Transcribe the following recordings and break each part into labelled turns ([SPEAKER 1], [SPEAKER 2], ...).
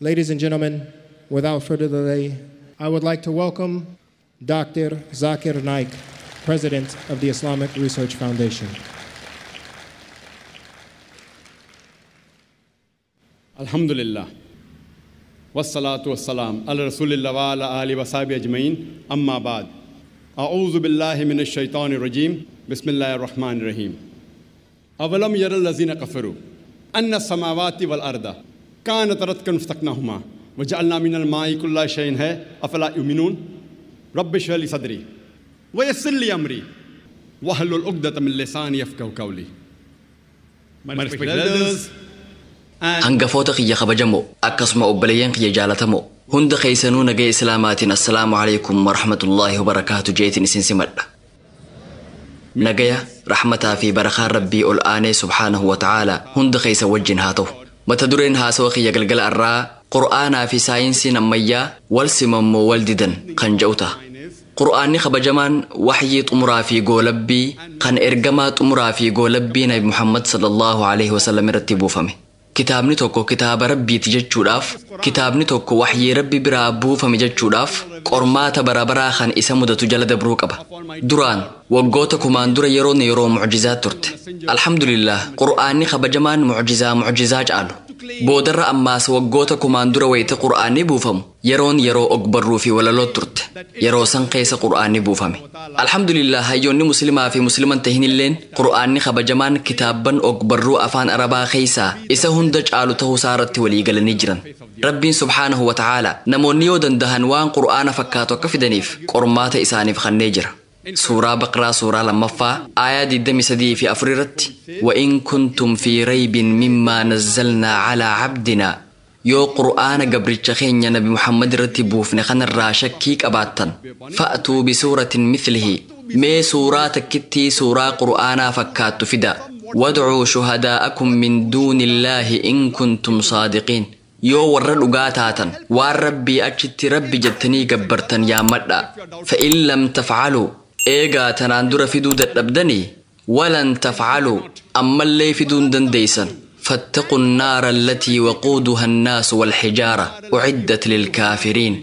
[SPEAKER 1] Ladies and gentlemen, without further delay, I would like to welcome Dr. Zakir Naik, President of the Islamic Research Foundation.
[SPEAKER 2] Alhamdulillah. Wassalatu wassalam ala Rasulillah wa ala alihi wa sahbihi ajma'in. Amma ba'd. A'udhu billahi minash shaitani rajim. Bismillahir rahmanir rahim. Awalam yaral lazina kafaru anna samawati wal arda kanat ratkan fataqnahuma wa ja'alna minal ma'i kulla shay'in hay afala yu'minun. Rabbi shrah li sadri wa yassir li amri wahlul 'uqdatam min lisani yafqahu qawli. My respected elders,
[SPEAKER 3] Hangafoota kiyya kabajamoo akkasuma obboleeyyan kiyya jaalatamoo hunda keessanuu nagaya islaamaatiin assalaamu alaikum warahmatullaahi wabarakaatu jeetiin isin simadha. Nagaya rahmataa fi barakaan rabbii ol aanee subhaanahu wa ta'aalaa hunda keessa wajjin haa ta'u. Mata dureen haasawa kiyya galgala irraa qur'aanaa fi saayinsiin ammayyaa wal simammoo wal didan kan jedhu ta'a. Qur'aanni kabajamaan waxyii xumuraa fi goolabbii kan ergamaa xumuraa fi goolabbii Nabi Muhammad sallallahu alaihi wasallam irratti buufame. Kitaabni tokko kitaaba rabbiiti jechuudhaaf, kitaabni tokko waxyii rabbi biraa buufame jechuudhaaf qormaata barabaraa kan isa mudatu jala dabruu qaba. Duraan waggoota kumaan dura yeroon yeroo mucjizaa turte. Alhamdulillah, qur'aanni kabajamaan mucjizaa mucjizaa caalu. Boodarra ammaas waggoota kumaan dura wayita qur'aanni buufamu yeroon yeroo ogbarruu fi walaloo turte. Yeroo san keessa qur'aanni buufame. Alhamdulillah, hayyoonni muslimaa fi musliman tahinilleen qur'aanni kabajamaan kitaabban ogbarruu afaan arabaa keessaa isa hunda caalu ta'uu isaa irratti walii galanii jiran. Rabbiin subhaanahu wa ta'aala namoonni yoo dandahan waan qur'aana fakkaatu akka fidaniif qormaata isaaniif kennee jira. Suuraa Baqraa suuraa lammaffaa aayaa 23 fi 4 irratti wa in kuntum fi raybin mimmaa nazzalnaa calaa cabdinaa, yoo qur'aana gabricha keenya Nabi Muhammad irratti buufne kanarraa shakkii qabaattan, fa'tuu bisuuratin mithlihi, mee suuraa takkittii suuraa qur'aanaa fakkaattu fida, wadcuu shuhadaa'akum min duuni illaahi in kuntum saadiqiin, yoo warra dhugaa taatan waan rabbii achitti rabbi jettanii gabbartan yaammadhaa. Fa in lam tafcaluu, eegaa tanaan dura fiduu dadhabdanii, walan tafcaluu, ammallee fiduu hin dandeeysan, فاتقوا النار التي وقودها الناس والحجارة أعدت للكافرين.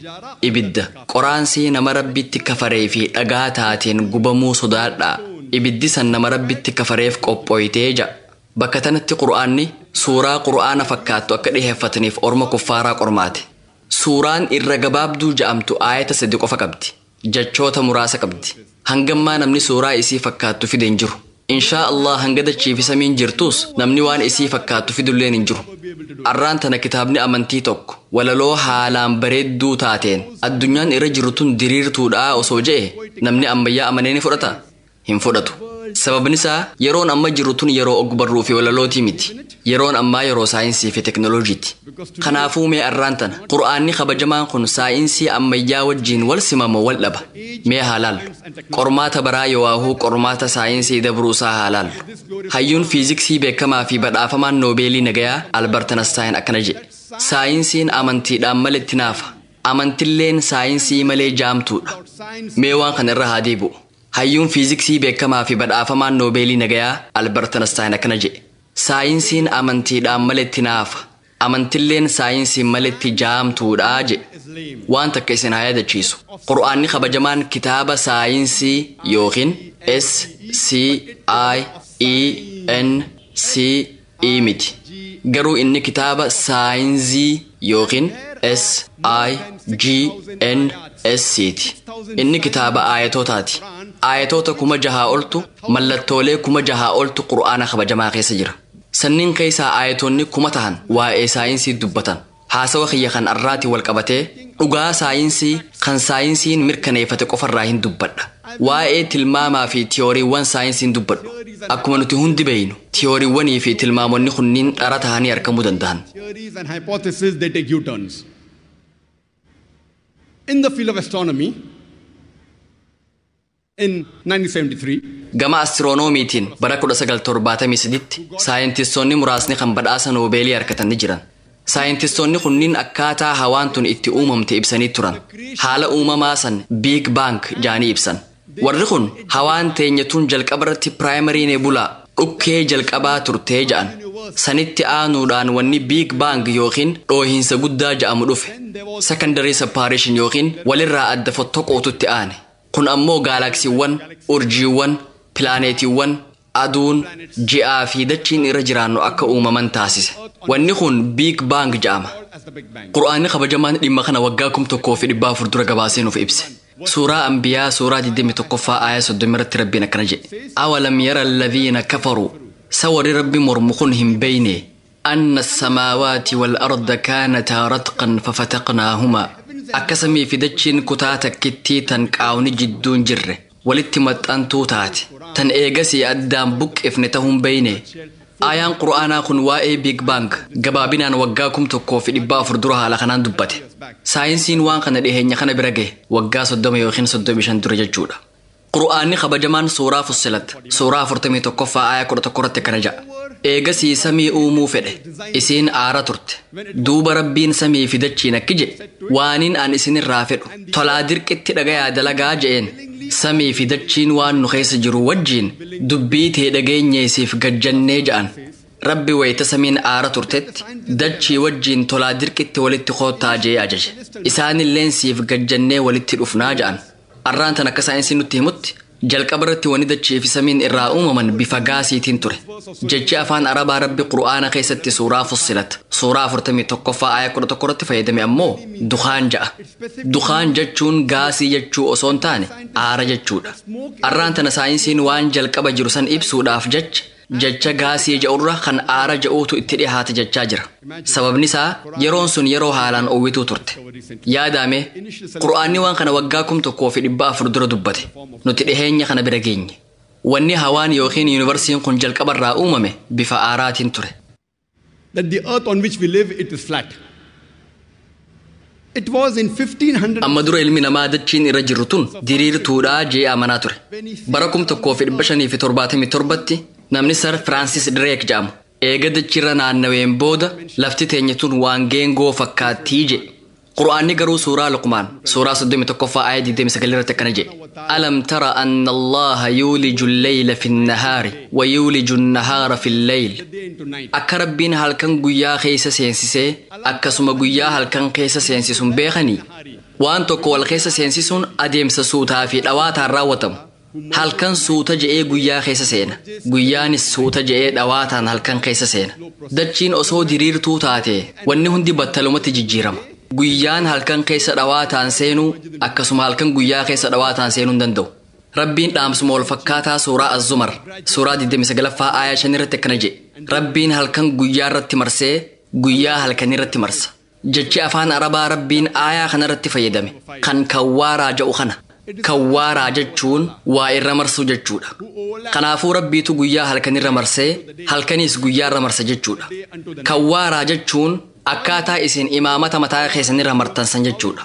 [SPEAKER 3] إبدة قرآن سينا مربي كفري في أغاتاتين قبمو صدادا إبدي سن مربي كفري في قبويتيجا. بكتنت قرآني سورة قرآن فكاتو أكده فتني في أرم كفارة قرماتي. suuraan irra gabaabduu ja'amtu aayata sadi qofa qabdi. Jechoota muraasa qabdi. Hangammaa namni suuraa isii fakkaattu fide hin jiru. Inshaa Allah hanga dachiifi samiin jirtus namni waan isii fakkaattu fidulleen hin jiru. Arraan tana kitaabni amantii tokko walaloo haalaan bareedduu taateen addunyaan irra jiru tun diriirtuudhaa osoo je'e namni ammayyaa amanee ni fudhata? Hin fudhatu. Sababni isaa yeroon amma jiru tun yeroo ogbarruu fi walalootii miti. Yeroon ammaa yeroo saayinsii fi teknooloojiiti. Kanaafuu mee arraan tana qur'aanni kabajamaan kun saayinsii ammayyaa wajjin wal simamoo wal dhaba? Mee haa laallu. Qormaata baraa yowaahuu qormaata saayinsii dabruusaa haa laallu. Hayyuun fiiziksii beekamaa fi badhaafamaan noobeelii nagayaa Albert Einstein akkana jedhe. Saayinsiin amantiidhaan maletti naafa. Amantilleen saayinsii malee jaamtuudha. Mee waan kana irra haa deebi'u. Hayyuun fiiziksii beekamaa fi badhaafamaan noobeelii nagayaa Albert Einstein akkana jedhe. Saayinsiin amantiidhaan maletti naafa. Amantilleen saayinsii maletti jaamtuudhaa jedhe. Waan takka isin haa yaadachiisu. Qur'aanni kabajamaan kitaaba saayinsii yookiin S C I E N C E miti. Garuu inni kitaaba saayinsii yookiin S I G N S C ti. Inni kitaaba aayatootaati. Aayatoota 6,000 oltu mallattoolee 6,000 oltu qur'aana kabajamaa keessa jira. Sanniin keessaa aayatoonni 1,000 tahan waa'ee saayinsii dubbatan. Haasawa kiyya kan arraatii wal qabatee dhugaa saayinsii kan saayinsiin mirkaneeffate qofarraa hin dubbadha. Waa'ee tilmaamaa fi tiyooriiwwan saayinsiin dubbadhu. Akkuma nuti hundi beeynu tiyooriiwwanii fi tilmaamonni kunniin dhara tahanii argamuu danda'an.
[SPEAKER 2] Theories and hypotheses, they take U-turns. In the field of astronomy, in 1973,
[SPEAKER 3] Gama astiroonomiitiin bara 1973 saayintistoonni muraasni kan badhaasa noobeelii argatan ni jiran. Saayintistoonni kunniin akkaataa hawaan tun itti uumamte ibsanii turan. Haala uumamaa san Big Bang jaanii ibsan. Warri kun hawaan teenya tun jalqaba irratti piraayimarii nebulaa dhukkee jalqabaa turtee ja'an. Sanitti aanuudhaan wanni Big Bang yookiin dhoohinsa guddaa ja'amu dhufe. Secondary separation yookiin walirraa adda fottoquututti aane. Kun ammoo gaalaksiiwwan, urjiiwwan, pilaaneetiiwwan, aduun, ji'aa fi dachiin irra jiraannu akka uumaman taasise. Wanni kun Big Bang ja'ama. Qur'aanni kabajamaan dhimma kana waggaa 1400 dura gabaasee nuuf ibse. Suuraa Ambiyaa suuraa 21ffaa aayaa 30 irratti Rabbiin akkana jedhe. Awalam yara alladhiina kafaruu sa warri Rabbi mormu kun hin beeyne anna samaawaati wal arda kaanataa ratqan fafataqnaahumaa akka samii fi dachiin kutaa takkittii tan qaawni jidduun jirre walitti maxxantuu taate tan eegasii addaan buqqifne tahuun beeyne. Aayaan Qur'aanaa kun waa'ee Big Bang gabaabinaan waggaa 1400 dura haala kanaan dubbate. Saayinsiin waan kana dhiheenya kana bira gahe waggaa 30 yookiin 35 dura jechuudha. Qur'aanni kabajamaan suuraa Fussilat suuraa 41ffaa aayaa 11 irratti akkana jedha. Eegasii samii uumuu fedhe isiin aara turte. Duuba Rabbiin samii fi dachiin akki jedhe waaniin an isinirraa fedhu tolaa dirqitti dhagayaa dalagaa je'een. Samii fi dachiin waan nu keessa jiru wajjiin dubbii tee dhageenyeesiif gajjannee ja'an. Rabbi wayita samiin aara turtetti dachii wajjiin tolaa dirqitti walitti koottaa jee ajaje. Isaanilleen siif gajjannee walitti dhufnaa ja'an. Arraan tan akka saayinsiin nutti himutti jalqaba irratti wani dachii fi samiin irraa uumaman bifa gaasiitiin ture. Jechi afaan Arabaa Rabbi Qur'aana keessatti suuraa Fussilat suuraa 41ffaa aayaa 11 irratti fayyadame ammoo dukaan ja'a. Dukaan jechuun gaasii jechuu osoo hin taane aara jechuudha. Arraan tana saayinsiin waan jalqaba jiru san ibsuudhaaf jecha gaasii ja'urra kan aara ja'uutu itti dhihaate jechaa jira. Sababni isaa yeroon sun yeroo haalaan uwwituu turte. Yaadame Qur'aanni waan kana waggaa 1400 dura dubbate. Nuti dhiheenya kana bira geenye. Wanni hawaan yookiin yuunivarsiin kun jalqabarraa uumame bifa aaraatiin ture.
[SPEAKER 2] That the earth on which we live, it is flat. It was in 1500.
[SPEAKER 3] Amma dura ilmi namaa dachiin irra jirru tun diriirtuudhaa jee amanaa ture. Bara 1577tti namni Sir Francis Drake jedhamu eega dachiirra naannaween booda lafti teenya tun waan geengoo fakkaattii jedhe. Qur'aanni garuu suuraa Luqmaan suuraa 31ffaa aaya 29 irratti akkana jedhe. Alam tara anna Allaha yuuliju al-layla fi an-nahaari wa yuuliju an-nahaara fi al-layl. Akka Rabbiin halkan guyyaa keessa seensisee akkasuma guyyaa halkan keessa seensisuun beekanii waan tokko wal keessa seensisuun adeemsa suutaa fi dhawaataan raawwatamu. Halkan suuta je'ee guyyaa keessa seena. Guyyaanis suuta je'ee dhawaataan halkan keessa seena. Dachiin osoo diriirtuu taate wanni hundi battalumatti jijjiirama. Guyyaan halkan keessa dhawaataan seenuu akkasuma halkan guyyaa keessa dhawaataan seenuu hin danda'u. Rabbiin dhaamsuma wal fakkaataa suuraa Az-Zumar suuraa 29ffaa aayaa 5 irratti akkana jedhe. Rabbiin halkan guyyaa irratti marsee guyyaa halkan irratti marsa. Jechi afaan Arabaa Rabbiin aayaa kana irratti fayyadame kan kawwaaraa jedhu kana. Kawwaaraa jechuun waa irra marsuu jechuudha. Kanaafuu Rabbiitu guyyaa halkan irra marsee halkaniis guyyaa irra marsa jechuudha. Kawwaaraa jechuun akkaataa isin imaamata mataa keessan irra martansan jechuudha.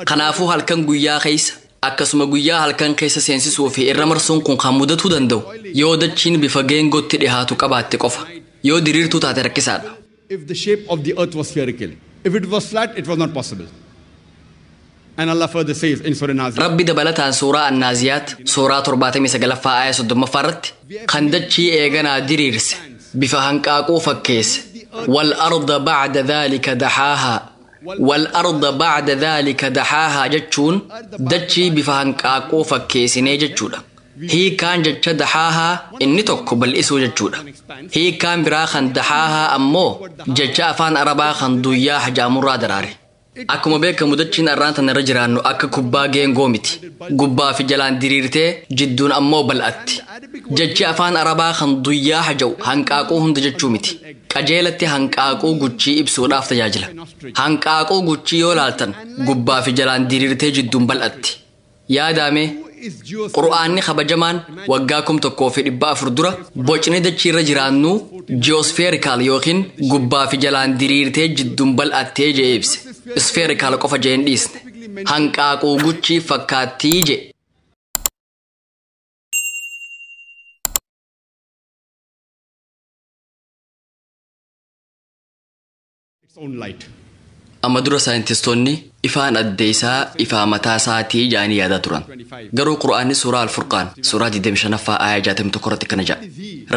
[SPEAKER 3] Kanaafuu halkan guyyaa keessa akkasuma guyyaa halkan keessa seensisuu fi irra marsuun kun kan mudatuu danda'u yoo dachiin bifa geengootti dhihaatu qabaatte qofa. Yoo diriirtuu taate rakkisaadha.
[SPEAKER 2] If the shape of the earth was spherical, if it was flat, it was not possible. And Allah further says in Surah Naziat.
[SPEAKER 3] Rabbi dabalataan suuraa Annaaziyaat suuraa 79ffaa aaya 30ffaa irratti kan dachii eeganaa diriirse bifa hanqaaquu fakkeesse. Wal arda ba'da dhalika dahaahaa. Wal arda ba'da dhalika dahaahaa jechuun dachii bifa hanqaaquu fakkeessinee jechuudha. Hiikaan jecha dahaahaa inni tokko bal'isuu jechuudha. Hiikaan biraa kan dahaahaa ammoo jecha afaan Arabaa kan duyyaa hajaamurraa daraare. Akkuma beekamu dachiin arraan tana irra jiraannu akka kubbaa geengoo miti. Gubbaa fi jalaan diriirtee jidduun ammoo bal'atti. Jechi afaan Arabaa kan duyyaa haja'u hanqaaquu hunda jechuu miti. Qajeelatti hanqaaquu guchii ibsuudhaaf tajaajila. Hanqaaquu guchii yoo laaltan gubbaa fi jalaan diriirtee jidduun bal'atti. Yaadame Qur'aanni kabajamaan waggaa 1400 dura bocni dachii irra jiraannu ji'oosfeerikaal yookiin gubbaa fi jalaan diriirtee jidduun bal'attee jee ibse. Isfeerikaal qofa jeen dhiisne. Hanqaaquu guchii fakkaattii jee. Amma dura saayintistoonni ifaan adde isaa ifaa mataa isaatii jaanii yaadaa turan. Garuu Qur'aanni suuraa Al-Furqaan suuraa 25ffaa aayaa 61 irratti kana jedha.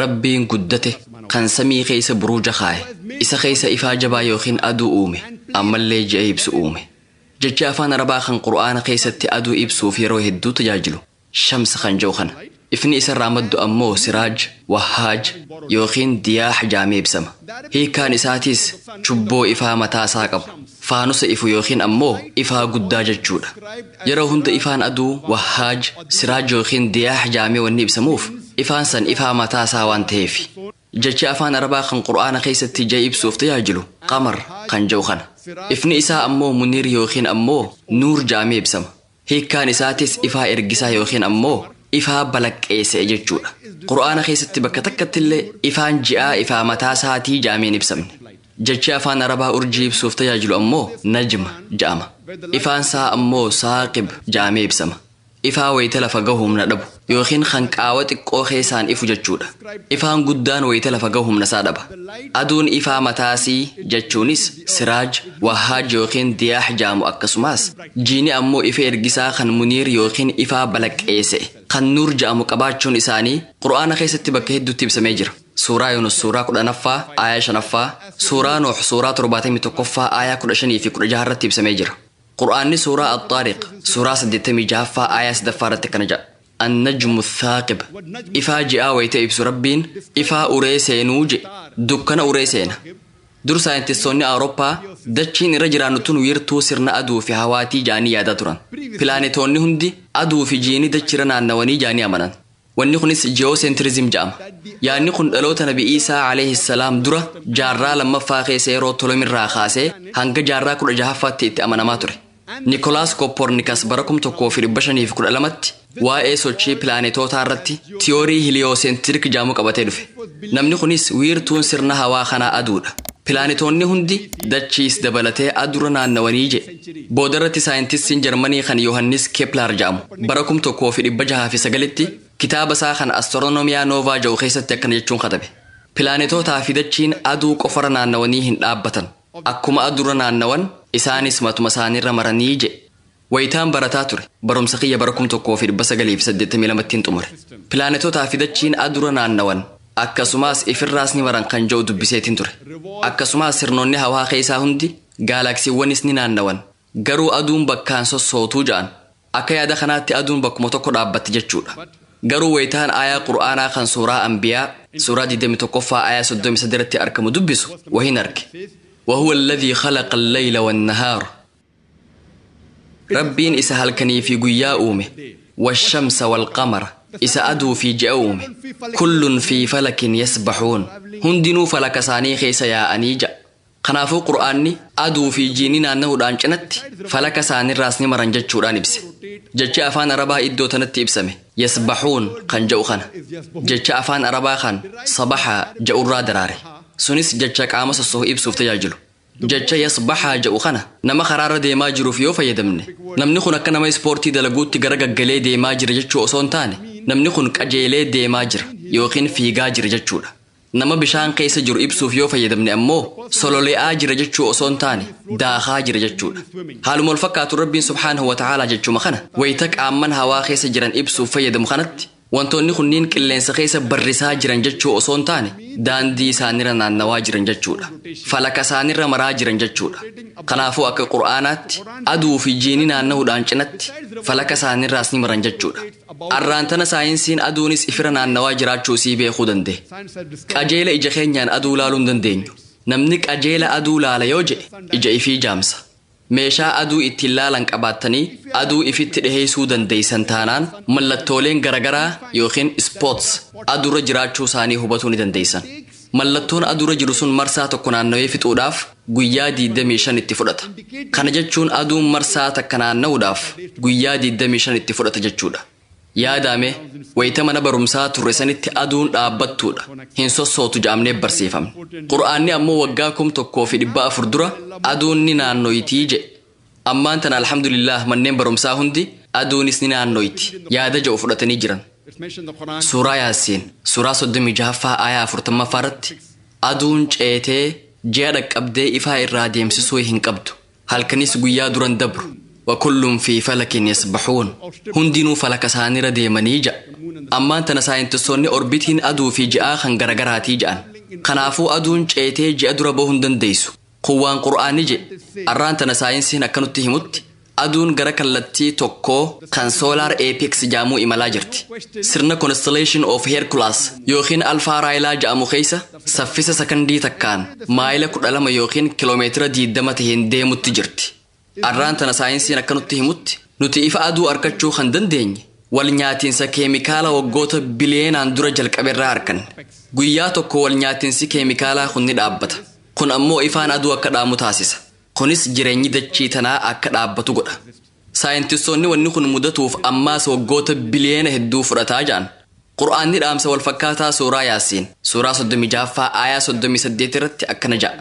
[SPEAKER 3] Rabbiin guddate Kan samii keessa buruuja kaaye, isa keessa ifaa jabaa yookiin aduu uume, ammallee ji'a ibsu uume. Jecha afaan Arabaa kan Qur'aana keessatti aduu ibsuuf yeroo hedduu tajaajilu shamsa kan jedhu kana. Ifni isarraa maddu ammoo siraaj, wahaaj yookiin diyaax jaamee ibsama. Hiikkaan isaatiis chubboo ifaa mataasaa qabu, faanusa ifu yookiin ammoo ifaa guddaa jechuudha. Yeroo hunda ifaan aduu wahaaj, siraaj yookiin diyaax jaamee wanni ibsamuuf ifaan san ifaa mataasaa waan ta'eef. Jechi afaan Arabaa kan Qur'aana keessatti ji'a ibsuuf tajaajilu qamar kan jedhu kana. Ifni isaa ammoo muniir yookiin ammoo nuur jaamee ibsama. Hiikkaan isaatis ifaa ergisaa yookiin ammoo ifaa balaqqeessa'e jechuudha. Qur'aana keessatti bakka takkatti illee ifaan ji'aa ifaa mataa isaatii jaameen ibsamne. Jechi afaan Arabaa urjii ibsuuf tajaajilu ammoo najma ja'ama. Ifaan isaa ammoo saaqib jaamee ibsama. Ifaa wayita lafa gahu humna dhabu yookiin kan qaawa xiqqoo keessaan ifu jechuudha. Ifaan guddaan wayita lafa gahu humna isaa dhaba. Aduun ifaa mataasii jechuunis siraaj, wahaaj yookiin diyaax jaamu, akkasumas jiini ammoo ifa ergisaa kan muniir yookiin ifaa balaqqeesse kan nuur ja'amu qabaachuun isaanii Qur'aana keessatti bakka hedduutti ibsamee jira. Suuraa Yunus suuraa 10ffaa aayaa 5ffaa, suuraa Nuux suuraa 71ffaa aayaa 15 fi 16 irratti ibsamee jira. Qur'aanni suuraa Axxaariq suuraa 86ffaa aayaa 3ffaa irratti akkana jedha. Annajmu thaaqib. Ifaa ji'aa wayita ibsu Rabbiin ifaa uree seenuu jedhe, dukkana uree seena. Dur saayintistoonni Awurooppaa dachiin irra jiraannu tun wiirtuu sirna aduu fi hawaatii jaanii yaadaa turan. Pilaanetoonni hundi aduu fi jiini dachira naannawanii jaanii amanan. Wanni kunis ji'oosentirizim jedhama. Yaadni kun dhaloota Nabi Iisaa alayhi salaam dura jaarraa 2ffaa keessa yeroo Tolomirraa kaasee hanga jaarraa 16ffaatti itti amanamaa ture. Nikolaas Kooppornikas bara 1512tti waa'ee sochii pilaanetootaa irratti tiyoorii hiliyoosentirik jedhamu qabatee dhufe. Namni kunis wiirtuun sirna hawaa kanaa aduudha. Pilaanetoonni hundi dachiis dabalatee aduura naannawanii jedhe. Boodarratti saayintistiin Jarmanii kan Yohannis Keplaar jedhamu bara 1609tti kitaaba isaa kan Astiroonomiyaa Noovaa jedhu keessatti akkana jechuun katabe. Pilaanetootaa fi dachiin aduu qofarra naannawanii hin dhaabbatan. Akkuma aduurra naannawan isaanis matuma isaaniirra maranii jedhe. Wayitaan barataa ture barumsa kiyya bara 1982tti xumure. Pilaanetootaa fi dachiin aduurra naannawan akkasumas ifirraas ni maran kan jedhu dubbiseetiin ture. Akkasumas sirnoonni hawaa keessaa hundi gaalaksiiwwanis ni naannawan. Garuu aduun bakkaan sossootuu ja'an. Akka yaada kanaatti aduun bakkuma tokko dhaabbatti jechuudha. Garuu wayitaan aayaa Qur'aanaa kan suuraa Anbiyaa suuraa 21ffaa aayaa 33 irratti argamu dubbisu wahin arge. وهو الذي خلق الليل والنهار. Rabbiin isa halkanii fi guyyaa uume. والشمس والقمر isa aduu fi ji'a uume. كل في فلك يسبحون. Hundinuu falaka isaanii keessa yaa'anii ja'a. Kanaafuu Qur'aanni aduu fi jiini naanna'uudhaan cinatti falaka isaaniirraas ni maran jechuudhaan ibse. Jechi afaan Arabaa iddoo tanatti ibsame yasbaxuun kan jedhu kana. Jecha afaan Arabaa kan sabaxaa jedhurraa daraare. Sunis jecha qaama sossoohu ibsuuf tajaajilu. Jecha yasbaxaa jedhu kana nama karaarra deemaa jiruuf yoo fayyadamne, namni kun akka nama ispoortii dalaguutti gara gaggalee deemaa jira jechuu osoo hin taane, namni kun qajeelee deemaa jira yookiin fiigaa jira jechuudha. Nama bishaan keessa jiru ibsuuf yoo fayyadamne ammoo solole'aa jira jechuu osoo hin taane daakaa jira jechuudha. Haaluma wal fakkaatu Rabbiin subhaanahu wa ta'aalaa jechuma kana wayita qaamman hawaa keessa jiran ibsuuf fayyadamu kanatti wantoonni kunniin qilleensa keessa barrisaa jiran jechuu osoo hin taane daandii isaanirra naannawaa jiran jechuudha. Falaka isaanirra maraa jiran jechuudha. Kanaafuu akka Qur'aanaatti aduu fi jiini naanna'uudhaan cinatti falaka isaanirraas ni maran jechuudha. Arraan tana saayinsiin aduunis ifira naannawaa jiraachuu sii beekuu danda'e. Qajeela ija keenyaan aduu laaluu hin dandeenyu. Namni qajeela aduu laala yoo jedhe ija ifii jaamsa. Meeshaa aduu ittiin laalan qabaattanii aduu ifitti dhiheessuu dandeessan taanaan mallattooleen garagaraa yookiin ispoorts aduurra jiraachuu isaanii hubatuu ni dandeessan. Mallattoon aduurra jiru sun marsaa tokko naannawee fixuudhaaf guyyaa 25 itti fudhata. Kana jechuun aduun marsaa takka naanna'uudhaaf guyyaa 25 itti fudhata jechuudha. Yaadame wayita mana barumsaa turre sanitti aduun dhaabbattuudha. Hin sossootu jedhamnee barsiifamne. Qur'aanni ammoo waggaa 1400 dura aduun ni naannoyitii jedhe. Ammaan tana alhamdulillah manneen barumsaa hundi aduunis ni naannoyiti yaada jedhu fudhatanii jiran. Suuraa Yaasiin suuraa 36ffaa aayaa 40ffaa irratti aduun ceetee ji'a dhaqqabdee ifaa irraa deemsisuu hin qabdu. Halkanis guyyaa duran dabru. وكل في فلك يسبحون. Hundinuu falaka isaanirra deemanii ja'a. Ammaan tana saayintistoonni orbitiin aduu fi ji'aa kan garagaraatii ja'an. Kanaafuu aduun ceetee ji'a dura bahuu hin dandeessu. Kun waan Qur'aanni jedhe. Arraan tana saayinsiin akka nutti himutti aduun gara kallattii tokkoo kan solar apex jedhamuu imalaa jirti. Sirna constellation of Hercules yookiin Alfaa Raayilaa jedhamu keessa saffisa sakandii takkaan maayila 12 yookiin kiloomeetira 20 taheen deemutti jirti. Arraan tana saayinsiin akka nutti himutti nuti ifa aduu argachuu kan dandeenye wal nyaatiinsa keemikaala waggoota biliyeenaan dura jalqaberraa arganne. Guyyaa tokko wal nyaatiinsi keemikaalaa kun ni dhaabbata. Kun ammoo ifaan aduu akka dhaamu taasisa. Kunis jireenyi dachii tanaa akka dhaabbatu godha. Saayintistoonni wanni kun mudatuuf ammaas waggoota biliyeena hedduu fudhataa ja'an. Qur'aanni dhaamsa wal fakkaataa suuraa Yaasiin suuraa 36ffaa aayaa 38 irratti akkana ja'a.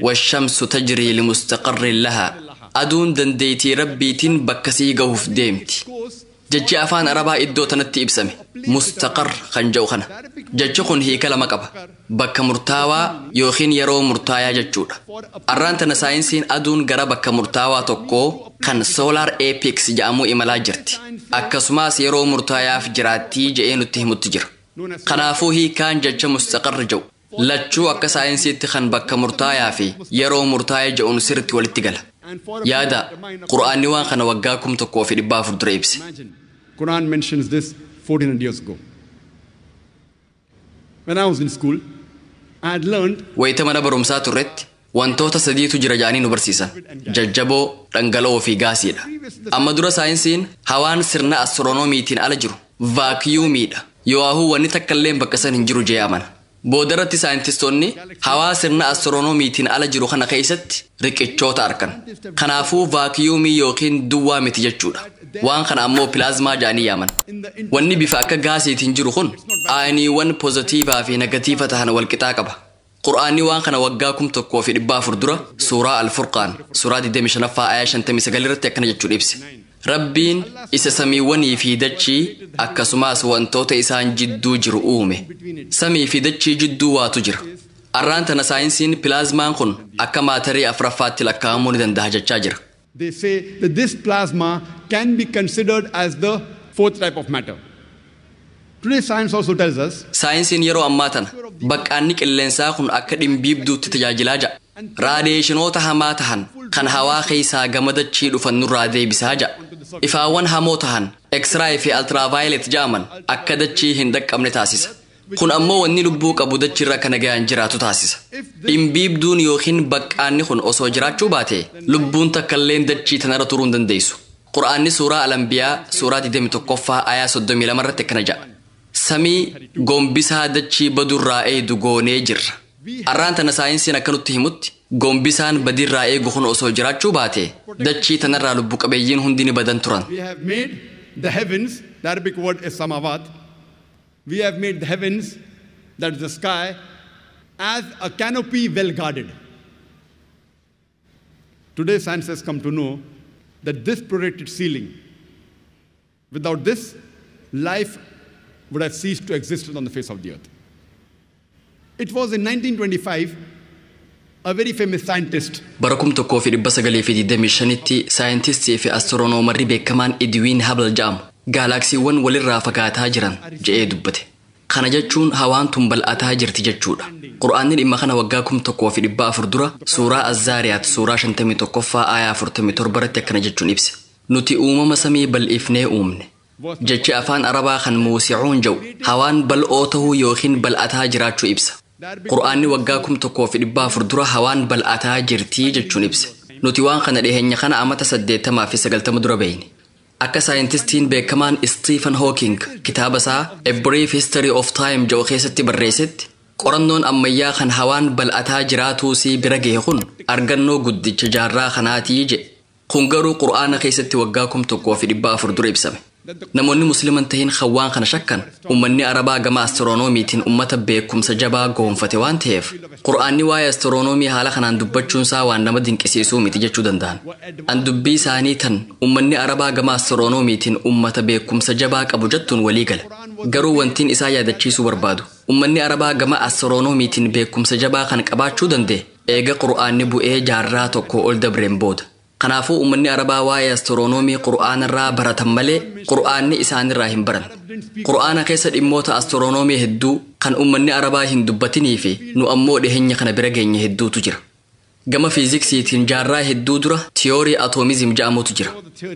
[SPEAKER 3] Washamsu tajrii limustaqarrin lahaa. Aduun dandeettii rabbiitiin bakka sii gahuuf deemti. Jechi afaan Arabaa iddoo tanatti ibsame mustaqar kan jedhu kana. Jechi kun hiika lama qaba. Bakka murtaawaa yookiin yeroo murtaayaa jechuudha. Arraan tana saayinsiin aduun gara bakka murtaawaa tokkoo kan solar apex jedhamu imalaa jirti. Akkasumas yeroo murtaayaaf jiraattii je'ee nutti himutti jira. Kanaafuu hiikaan jecha mustaqar jedhu lachuu akka saayinsiitti kan bakka murtaayaa fi yeroo murtaa'ee jedhuun sirriitti walitti gala. Yaada Qur'aanni waan kana waggaa 1400 dura ibse.
[SPEAKER 2] Quran mentions this 1400 years ago. When I was in school, I had learned
[SPEAKER 3] Wayita mana barumsaa turretti wantoota sadiitu jira jedhanii nu barsiisan. Jajjaboo, dhangala'oo fi gaasiidha. Amma dura saayinsiin hawaan sirna astiroonomiitiin ala jiru vaakiyuumiidha. Yoo'aahuu wanni takka illee bakka san hin jiru jee amana. Boodarratti saayintistoonni hawaa sirna astiroonomiitiin ala jiru kana keessatti riqichoota argan. Kanaafuu vaakiyuumii yookiin duwwaa miti jechuudha. Waan kana ammoo pilaazmaa jedhanii yaaman. Wanni bifa akka gaasiitiin jiru kun aayiniiwwan poozitiivaa fi negatiiva tahan walqixaa qaba. Qur'aanni waan kana waggaa 1400 dura suuraa Al-Furqaan suuraa 25ffaa aayaa 59 irratti akkana jechuun ibse. Rabbiin isa samiiwwanii fi dachii akkasumas wantoota isaan jidduu jiru uume. Samii fi dachii jidduu waatu jira. Arraan tana saayinsiin pilaazmaan kun akka maatarii afuraffaatti lakkaa'amuu ni danda'a jechaa jira.
[SPEAKER 2] They say that this plasma can be considered as the fourth type of matter. Today science also tells us
[SPEAKER 3] Saayinsiin yeroo ammaa tana baqqaanni qilleensaa kun akka dhimbiibduutti tajaajilaa ja'a. Raadiyeeshinoota hamaa tahan kan hawaa keessaa gama dachii dhufan nurraa deebisaa ja'a. Ifaawwan hamoo tahan eksiraay fi altiraavaayilet ja'aman akka dachii hin dhaqqabne taasisa. Kun ammoo wanni lubbuu qabu dachiirra kana gahan jiraatu taasisa. Dhimbiibduun yookiin baqqaanni kun osoo jiraachuu baate lubbuun takkalleen dachii tanarra turuu hin dandeessu. Qur'aanni suuraa Alambiyaa suuraa 21ffaa aayaa 32 irratti akkana ja'a. Samii gombisaa dachii badurraa eegu goonee jirra. Arraan tana saayinsiin akka nutti himutti gombisaan badirraa eegu kun osoo jiraachuu baate dachii tanarraa lubbu qabeeyyiin hundi ni badan turan.
[SPEAKER 2] We have made the heavens, the Arabic word is samawat. We have made the heavens, that is the sky, as a canopy well guarded. Today science has come to know that this protected ceiling, without this, life would have ceased to exist on the face of the earth. It was in 1925, a very famous scientist,
[SPEAKER 3] Bara 1925tti saayintistii fi astiroonomarri beekamaan Edwin Hubble jedhamu gaalaksiiwwan walirraa fagaataa jiran je'ee dubbate. Kana jechuun hawaan tun bal'ataa jirti jechuudha. Qur'aanni dhimma kana waggaa 1400 dura suuraa Azzaariyaat suuraa 51ffaa aayaa 47 irratti akkana jechuun ibse. Nuti uumama samii bal'ifnee uumne. Jechi afaan Arabaa kan muusicuun jedhu hawaan bal'oo tahuu yookiin bal'ataa jiraachuu ibsa. Qur'aanni waggaa 1400 dura hawaan bal'ataa jirtii jechuun ibse. Nuti waan kana dhiheenya kana amata 80 fi 90 dura beeyne. Akka saayintistiin beekamaan Stephen Hawking kitaaba isaa A Brief History of Time jedhu keessatti barreessetti qorannoon ammayyaa kan hawaan bal'ataa jiraatuusii bira gahe kun argannoo guddicha jaarraa kanaatii jedhe. Kun garuu Qur'aana keessatti waggaa 1400 dura ibsame. Namoonni musliiman tahin kan waan kana shakkan ummanni Arabaa gama astiroonomiitiin ummata beekumsa jabaa goonfate waan ta'eef Qur'aanni waa'ee astiroonoomii haala kanaan dubbachuunsaa waan nama dinqisiisuu miti jechuu danda'an. An dubbii isaanii tan ummanni Arabaa gama astiroonomiitiin ummata beekumsa jabaa qabu jettuun walii gala. Garuu wantiin isaa yaadachiisuu barbaadu ummanni Arabaa gama astiroonomiitiin beekumsa jabaa kan qabaachuu danda'e eega Qur'aanni bu'ee jaarraa tokko ol dabreen booda. Kanaafuu uummanni Arabaa waa'ee astiroonoomii Qur'aanarraa baratan malee Qur'aanni isaanirraa hin baran. Qur'aana keessa dhimmoota astiroonoomii hedduu kan uummanni Arabaa hin dubbatinii fi nu ammoo dhiheenya kana bira geenye hedduutu jira. Gama fiiziksiitiin jaarraa hedduu dura tiyoorii atoomizim ja'amutu jira.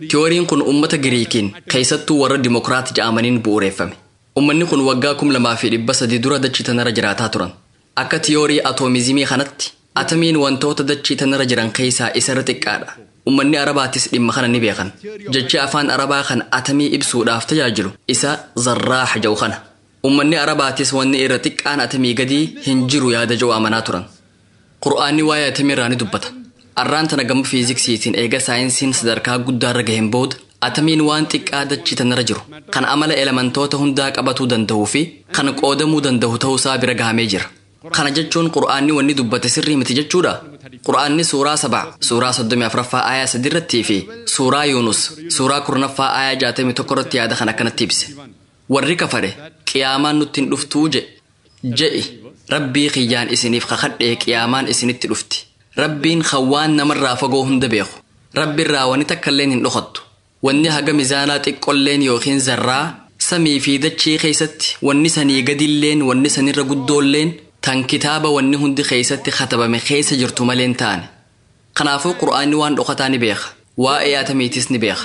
[SPEAKER 3] Tiyooriin kun uummata Giriikiin keessattuu warra Dimokiraat ja'amaniin bu'uureeffame. Uummanni kun waggaa 2300 dura dachii tanarra jiraataa turan. Akka tiyoorii atoomizimii kanatti atamiin wantoota dachii tanarra jiran keessaa isarra xiqqaadha. Uummanni Arabaatis dhimma kana ni beekan. Jechi afaan Arabaa kan atamii ibsuudhaaf tajaajilu isa zarraax jedhu kana. Uummanni Arabaatis wanni irra xiqqaan atamii gadii hin jiru yaada jedhu amanaa turan. Qur'aanni waa'ee atamii irraa ni dubbata. Arraan tana gama fiiziksiitiin eega saayinsiin sadarkaa guddaarra gaheen booda atamiin waan xiqqaa dachii tanarra jiru kan amala elementoota hundaa qabatuu danda'uu fi kan qoodamuu danda'u ta'uusaa bira gahamee jira. Kana jechuun Qur'aanni wanni dubbate sirrii miti jechuudha. Qur'aanni suuraa 7, suuraa 34ffaa aayaa 3 irratti fi suuraa Yuunus, suuraa 10ffaa aayaa 61 irratti yaada kana akkanatti ibse. Warri kafare qiyaamaan nutti hin dhuftuu je'i Rabbii kiyyaan isiniif kakadhee qiyaamaan isinitti dhufti. Rabbiin kan waan namarraa fagoo hunda beeku. Rabbiirraa wanni takkalleen hin dhokattu. Wanni haga mizaanaa xiqqolleen yookiin zarraa samii fi dachii keessatti wanni sanii gadilleen wanni sanirra guddoolleen tan kitaaba wanni hundi keessatti katabame keessa jirtu maleen taane. Kanaafuu Qur'aanni waan dhokataa ni beeka. Waa'ee atamiitis ni beeka.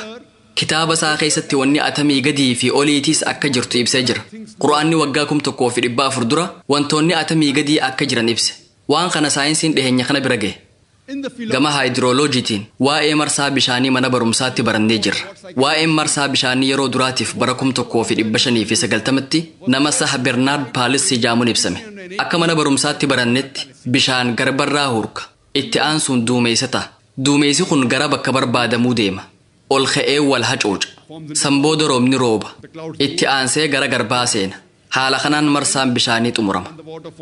[SPEAKER 3] Kitaaba isaa keessatti wanni atamii gadii fi oliitiis akka jirtu ibsee jira. Qur'aanni waggaa 1400 dura wantoonni atamii gadii akka jiran ibse. Waan kana saayinsiin dhiheenya kana bira gahe. Gama haayidirooloojiitiin waa'ee marsaa bishaanii mana barumsaatti barannee jirra. Waa'een marsaa bishaanii yeroo duraatiif bara 1590tti nama Saha Bernaard Paalis jedhamuun ibsame. Akka mana barumsaatti barannetti bishaan garbarraa hurka. Itti aansuun duumessa ta'a. Duumessi kun gara bakka barbaadamuu deema. Ol ka'ee wal hacuuca. Sanbooda roobni rooba. Itti aansee gara garbaa seena. Haala kanaan marsaan bishaanii xumurama.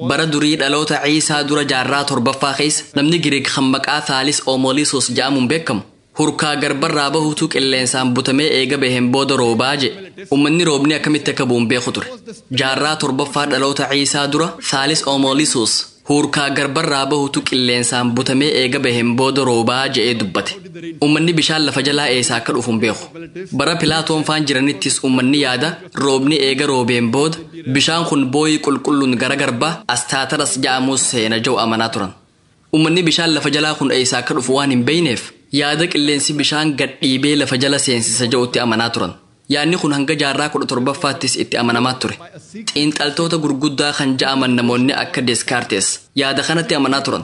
[SPEAKER 3] Bara durii dhaloota Ciisaa dura jaarraa 7ffaa keessa namni Giriik kan maqaa Thaalis Oomoliisos jedhamuun beekamu hurkaa garbarraa bahutu qilleensaan butamee eega baheen booda roobaa jedhe. Uummanni roobni akkamitti akka bu'uun beeku ture. Jaarraa 7ffaa dhaloota Ciisaa dura Thaalis Oomoliisos hurkaa garbarraa bahutu qilleensaan butamee eega baheen booda roobaa jedhee dubbate. Uummanni bishaan lafa jalaa eessaa akka dhufu hin beeku. Bara Pilaatoon faan jiranittis uummanni yaada roobni eega roobeen booda bishaan kun booyii qulqulluun gara garbaa Astaataras jedhamuus seena jedhu amanaa turan. Uummanni bishaan lafa jalaa kun eessaa akka dhufu waan hin beekneef yaada qilleensi bishaan gad dhiibee lafa jala seensisa jedhutti amanaa turan. Yaadni kun hanga jaarraa 17ffaattis itti amanamaa ture. Xiinxaltoota gurguddaa kan ja'aman namoonni akka Descartes yaada kanatti amanaa turan.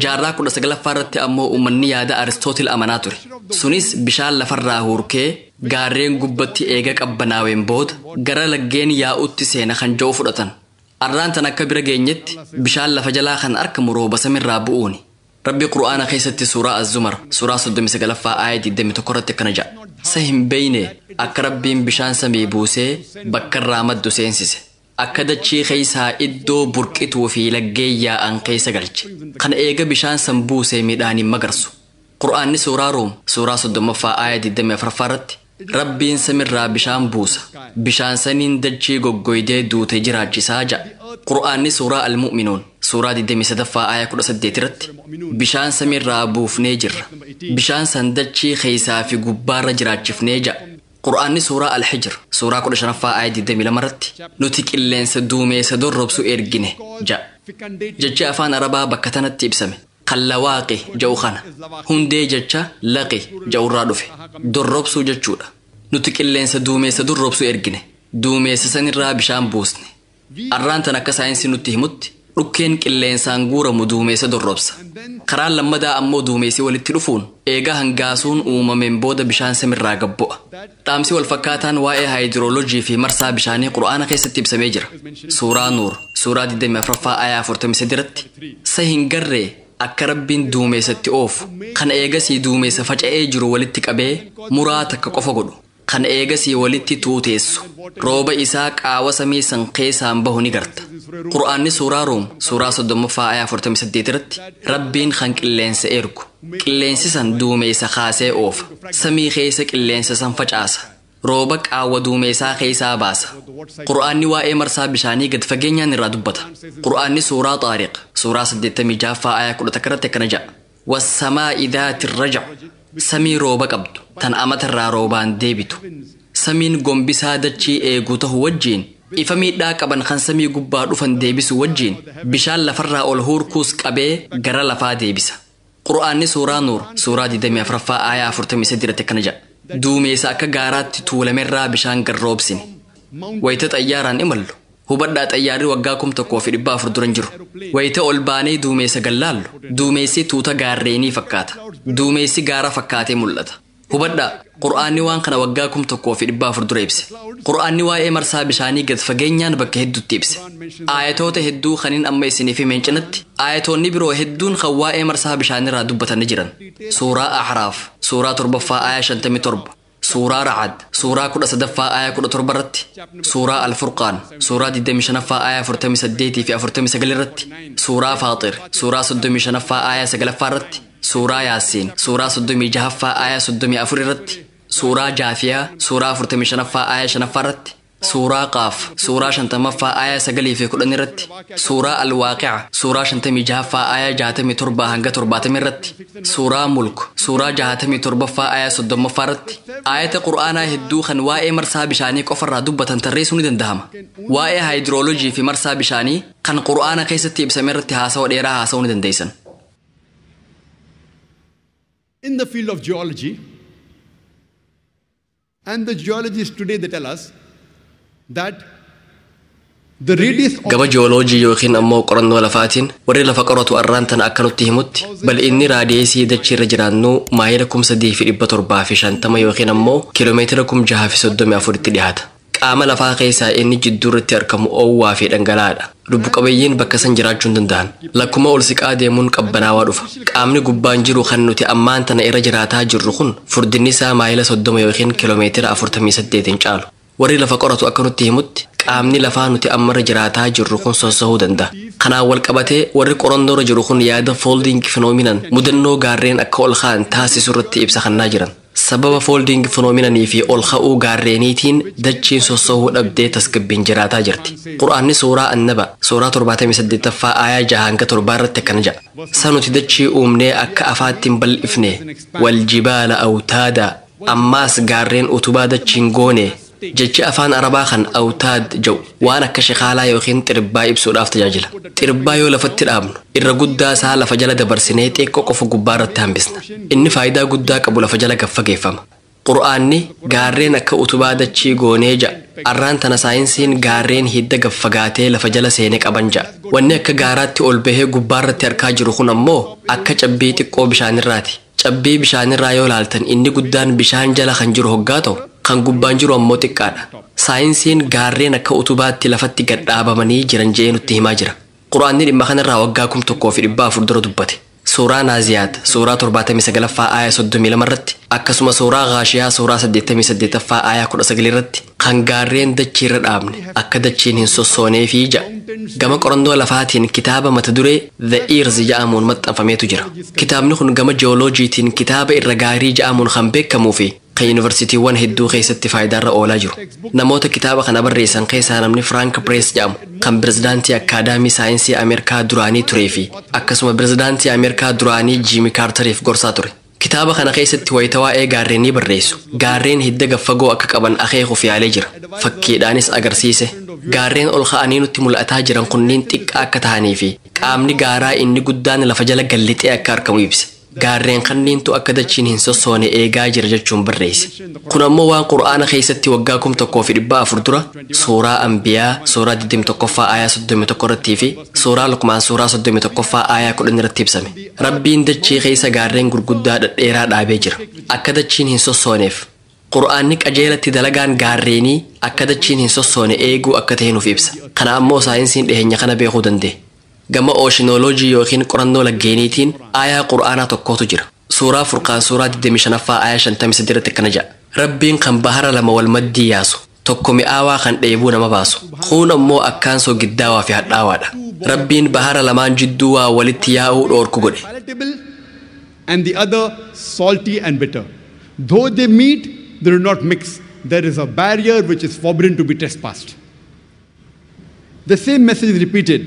[SPEAKER 3] Jaarraa 19ffaa irratti ammoo uummanni yaada Aristootil amanaa ture. Sunis bishaan lafarraa hurkee gaarreen gubbatti eega qabbanaaween booda gara laggeen yaa'utti seena kan jedhu fudhatan. Arraan tan akka bira geenyetti bishaan lafa jalaa kan argamu rooba samiirraa bu'uuni. Rabbi Qur'aana keessatti suuraa Az-Zumar suuraa 39ffaa aaya 21 irratti akkana jedha. Sa hin beeyne akka Rabbiin bishaan samii buusee bakka irraa maddu seensise. Akka dachii keessaa iddoo burqituu fi laggeen yaa'an keessa galche. Kana eega bishaan san buusee midhaan hin magarsu. Qur'aanni suuraa Room suuraa 30ffaa aaya 24ffaa irratti Rabbiin samiirraa bishaan buusa. Bishaan saniin dachii goggoydee duute jiraachisaa jedha. Qur'aanni suuraa Al-Mu'minuun suuraa 23ffaa aaya 18 irratti bishaan samiirraa buufnee jirra. Bishaan san dachii keessaa fi gubbaarra jiraachifnee jedha. Qur'aanni suuraa Al-Hijr suuraa 15ffaa aaya 22 irratti nuti qilleensa duumeessa dorrobsu ergine jedha. Jechi afaan Arabaa bakka tanatti ibsame. Kan lawaaqi jedhu kana hundee jecha laqi jedhurraa dhufe dorrobsuu jechuudha. Nuti qilleensa duumeessa dorrobsu ergine. Duumeessa sanirraa bishaan buusne. Arraan tan akka saayinsii nutti himutti dhukkeen qilleensaan guuramu duumeessa dorrobsa. Karaan lammadaa ammoo duumeessi walitti dhufuun eega hangaasuun uumameen booda bishaan samirraa gabbo'a. Dhaamsi walfakkaataan waa'ee haayidirooloojii fi marsaa bishaanii Qur'aana keessatti ibsamee jira. Suuraa Nuur suuraa 24ffaa aayaa 43 irratti sa hin garree akka Rabbiin duumeessatti oofu kan eegasii duumeessa faca'ee jiru walitti qabee muraa takka qofa godhu. Kan eegasii walitti tuuteessu rooba isaa qaawa samii san keessaan bahu ni garta. Qur'aanni suuraa Room suuraa 30ffaa aayaa 48 irratti Rabbiin kan qilleensa ergu qilleensi san duumeessa kaasee oofa samii keessa qilleensa san facaasa rooba qaawwa duumeessaa keessaa baasa. Qur'aanni waa'ee marsaa bishaanii gad fageenyaan irraa dubbata. Qur'aanni suuraa Xaariq suuraa 86ffaa aayaa 11 irratti akkana jedha. Wassamaa'i dhaati rajac Samii rooba qabdu tan amatarraa roobaan deebitu. Samiin gombisaa dachii eeguu ta'u wajjiin ifa miidhaa qaban kan samii gubbaa dhufan deebisu wajjiin bishaan lafarraa ol huurkuus qabee gara lafaa deebisa. Qur'aanni suuraa Nuur suuraa 24ffaa aayaa 43 irratti akkana jedha. Duumeessa akka gaaraatti tuulamerraa bishaan garroobsine. Wayita xayyaaraan imallu. Hubadhaa xayyaarri waggaa 1400 duran jiru. Wayita ol baanee duumeessa gallaallu. Duumeessi tuuta gaarreenii fakkaata. Duumeessi gaara fakkaatee mul'ata. Hubadhaa Qur'aanni waan kana waggaa 1400 dura ibse. Qur'aanni waa'ee marsaa bishaanii gad fageenyaan bakka hedduutti ibse. Aayatoota hedduu kaniin amma isiniif himeen cinatti aayatoonni biroo hedduun kan waa'ee marsaa bishaanirraa dubbatanii jiran. Suuraa Ahraaf, suuraa 7ffaa aayaa 57, suuraa Ra'ad, suuraa 13ffaa aayaa 17 irratti, suuraa Al-Furqaan, suuraa 25ffaa aayaa 48 fi 49 irratti, suuraa Faaxir, suuraa 35ffaa aayaa 9ffaa irratti, suuraa Yaasiin, suuraa 36ffaa aayaa 34 irratti, suuraa Jaafiyaa, suuraa 45ffaa aayaa 5ffaa irratti, suuraa Qaaf, suuraa 50ffaa aayaa 9 fi 10 irratti, suuraa Alwaaqi'a, suuraa 56ffaa aayaa 67 hanga 70 irratti, suuraa Mulk, suuraa 67ffaa aayaa 30ffaa irratti, aayata Qur'aanaa hedduu kan waa'ee marsaa bishaanii qofarraa dubbatan tarreessuu ni danda'ama. Waa'ee haayidiroolojii fi marsaa bishaanii kan Qur'aana keessatti ibsame irratti haasawa dheeraa haasa'uu ni dandeessan.
[SPEAKER 2] In the field of geology, and the geologists today they tell us that the radius of
[SPEAKER 3] Gama jiyooloojii yookiin ammoo qorannoo lafaatiin warri lafa qoratu arraan tana akka nutti himutti bal'inni raadiyeesii dachii irra jiraannuu maayila 3750 yookiin ammoo kiiloomeetira 6034 tti dhiyaata. Qaama lafaa keessaa inni jidduu irratti argamu oowwaa fi dhangala'aadha. Lubbu qabeeyyiin bakka san jiraachuu hin danda'an. Lakkuma ol siqaa deemuun qabbanaawaa dhufa. Qaamni gubbaan jiru kan nuti ammaan tana irra jiraataa jirru kun furdinni isaa maayila 30 yookiin kiiloomeetira 48 hin caalu. Warri lafa qoratu akka nutti himutti qaamni lafaa nuti ammarra jiraataa jirru kun sossahuu danda'a. Kanaan wal qabatee warri qorannoorra jiru kun yaada folding phenomenon mudannoo gaarreen akka ol ka'an taasisu irratti ibsa kennaa jiran. Sababa folding phenomenonii fi ol ka'uu gaarreeniitiin dachiin sossahuu dhabdee tasgabbiin jiraataa jirti. Qur'aanni suuraa Annaba suuraa 78ffaa aayaa 6 hanga 7 irratti akkana jedha. Sanuti dachii uumnee akka afaatti hin bal'ifne waljibaala awtaada ammaas gaarreen utubaa dachiin goone. Jechi afaan Arabaa kan awtaad jedhu waan akka shikaalaa yookiin xirbbaa ibsuudhaaf tajaajila. Xirbbaa yoo lafatti dhaabnu irra guddaa isaa lafa jala dabarsinee xiqqoo qofa gubbaa irratti hambisna. Inni faayidaa guddaa qabu lafa jala gaffageeffama. Qur'aanni gaarreen akka utubaa dachii goonee ja'a. Arraan tana saayinsiin gaarreen hidda gaffagaatee lafa jala seenee qaban ja'a. Wanni akka gaaraatti ol bahee gubbaa irratti argaa jiru kun ammoo akka cabbii xiqqoo bishaanirraati. Cabbii bishaanirraa yoo laaltan inni guddaan bishaan jala kan jiru hoggaa ta'u kan gubbaan jiru ammoo xiqqaadha. Saayinsiin gaarreen akka utubaatti lafatti gad dhaabamanii jiran je'ee nutti himaa jira. Qur'aanni dhimma kanarraa waggaa 1400 dura dubbate. Suuraa Naaziyaat suuraa 79ffaa aayaa 32 irratti akkasuma suuraa Gaashiyaa suuraa 88ffaa aayaa 19 irratti kan gaarreen dachii irra dhaabne akka dachiin hin sossoonee fi ja'a. Gama qorannoo lafaatiin kitaaba mata duree The Earth jedhamuun maxxanfameetu jira. Kitaabni kun gama jiyooloojiitiin kitaaba irra gaarii jedhamuun kan beekamuu fi kan yuunivarsiitiiwwan hedduu keessatti faayidaarra oolaa jiru. Namoota kitaaba kana barreessan keessaa namni Frank Press jedhamu kan pirezidaantii Akaadaamii Saayinsii Ameerikaa duraanii turee fi akkasuma pirezidaantii Ameerikaa duraanii Jiimi Kaartariif gorsaa ture. Kitaaba kana keessatti wayita waa'ee gaarreenii barreessu. Gaarreen hidda gaffagoo akka qaban akeekuuf yaalee jira. Fakkiidhaanis agarsiise. Gaarreen ol ka'anii nutti mul'ataa jiran kunniin xiqqaa akka ta'anii fi qaamni gaaraa inni guddaan lafa jala gallixee akka argamu ibse. Gaarreen kanniintu akka dachiin hin sossoone eegaa jira jechuun barreesse. Kun ammoo waan Qur'aana keessatti waggaa 1400 dura suuraa Ambiyaa suuraa 21ffaa aayaa 31 irrattii fi suuraa Luqmaan suuraa 31ffaa aayaa 10 irratti ibsame. Rabbiin dachii keessa gaarreen gurguddaa dhedheeraa dhaabee jira. Akka dachiin hin sossooneef. Qur'aanni qajeelatti dalagaan gaarreenii akka dachiin hin sossoone eeguu akka ta'e nuuf ibsa. Kana ammoo saayinsiin dhiheenya kana beekuu danda'e. Gama ooshinoloojii yookiin qorannoo laggeeniitiin aayaa Qur'aanaa tokkotu jira. Suuraa Furqaan suuraa 25ffaa aayaa 53 irratti akkana jedha. Rabbiin kan bahara lama wal maddii yaasu, tokko mi'aawaa kan dheebuu nama baasu, kuun ammoo akkaan soogiddaawaa fi hadhaawaadha. Rabbiin bahara lamaan jidduu waa walitti yaa'uu dhoorku godhe.
[SPEAKER 2] Palatable and the other salty and bitter. Though they meet, they do not mix. There is a barrier which is forbidden to be trespassed. The same message is repeated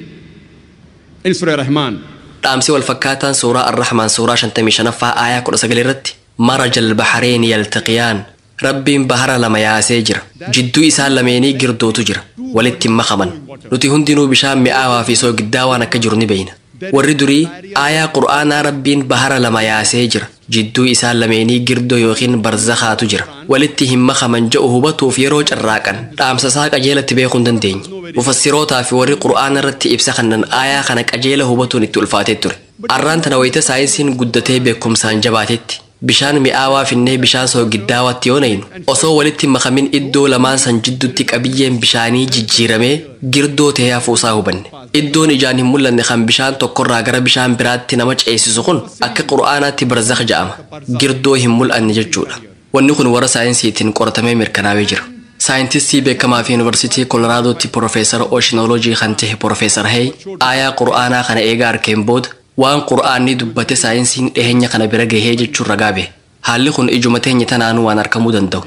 [SPEAKER 2] in Surah Rahman.
[SPEAKER 3] Dhaamsi wal fakkaataan suuraa Ar-Rahmaan suuraa 55ffaa aayaa 19 irratti Maraja albaxrayni yaltaqiyaan. Rabbiin bahara lama yaasee jira. Jidduu isaan lameenii girdootu jira. Walitti hin makaman. Nuti hundinuu bishaan mi'aawaa fi soogiddaa waan akka jiru ni beeyna. Warri durii aayaa Qur'aanaa Rabbiin bahara lama yaasee jira. Jidduu isaan lameenii girdoo yookiin barzakhaatu jira. Walitti hin makaman je'u hubatuuf yeroo carraaqan dhaamsasaa qajeelatti beekuu hin dandeenye. Mufassirootaa fi warri Qur'aana irratti ibsa kannan aayaa kana qajeela hubatuun itti ulfaatee ture. Arraan tana wayita saayinsiin guddatee beekumsaan jabaatetti bishaan mi'aawaa finnee bishaan soogiddaawatti yoo naynu osoo walitti makamin iddoo lamaan san jidduutti qabiyyeen bishaanii jijjiiramee girdoo ta'ee hafuusaa hubanne. Iddoon ijaan hin mul'anne kan bishaan tokkorraa gara bishaan biraatti nama ceesisu kun akka Qur'aanaatti barzakh jedhama. Girdoo hin mul'anne jechuudha. Wanni kun warra saayinsiitiin qoratamee mirkanaa'ee jira. Saayintistii beekamaa fi Yuunivarsiitii Koloraadotti Profeesar Ooshinoloojii kan ta'e Profeesar Hey aayaa Qur'aanaa kana eegaa arkeen booda waan Qur'aanni dubbate saayinsiin dhiheenya kana bira gahee jechuun ragaa bahe. Haalli kun ijuma teenya tanaanuu waan argamuu danda'u.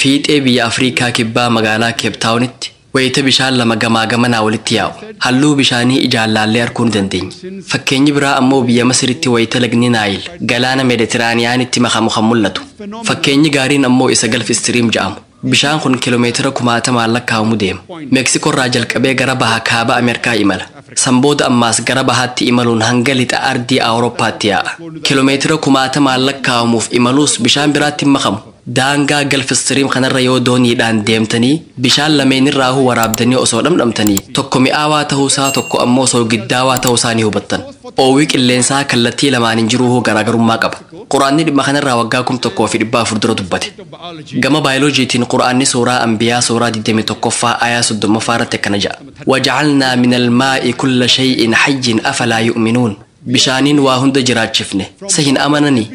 [SPEAKER 3] Fiixee biyya Afriikaa kibbaa magaalaa Keeptaawunitti wayita bishaan lama gamaa gamanaa walitti yaa'u. Halluu bishaanii ijaan laallee arguu ni dandeenya. Fakkeenyi biraa ammoo biyya Masiritti wayita lagni Naayil galaana Meeditiraaniyaanitti makamu kan mul'atu. Fakkeenyi gaariin ammoo isa Galf Istiriim jedhamu. Bishaan kun kiiloomeetira kumaatamaan lakkaa'amu deema. Meeksikoorraa jalqabee gara baha kaaba Ameerikaa imala. San booda ammaas gara bahaatti imaluun hanga lixa ardii Awurooppaatti yaa'a. Kiiloomeetira kumaatamaan lakkaa'amuuf imaluus bishaan biraatti hin makamu. Daangaa Galf Istiriim kanarra yoo dooniidhaan deemtanii bishaan lameenirraahuu waraabdanii osoo dhamdhamtanii tokko mi'aawaa ta'uusaa tokko ammoo soogiddaawaa ta'uusaa ni hubattan. Oowwii qilleensaa kallattii lamaaniin jiruuhuu garaagarummaa qaba. Quraanni dhimma kanarraa waggaa 1400 dura dubbate. Gama baayoloojiitiin Quraanni suuraa Ambiyaa suuraa 21ffaa aayaa 30ffaa irratti akkana jedha. Wajacalnaa min almaa'i kulla shay'in hayyin afalaa yu'minuun. Bishaaniin waa hunda jiraachifne sa hin amananii?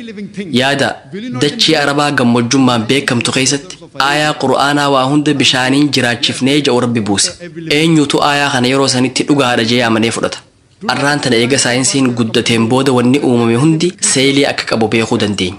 [SPEAKER 3] Yaada dachii Arabaa gammojjummaan beekamtu keessatti aayaa Qur'aanaa waa hunda bishaaniin jiraachifnee jedhu Rabbi buuse. Eenyutu aayaa kana yeroo sanitti dhugaadha jee amanee fudhata? Arraan tana eega saayinsiin guddateen booda wanni uumame hundi seelii akka qabu beekuu dandeenya.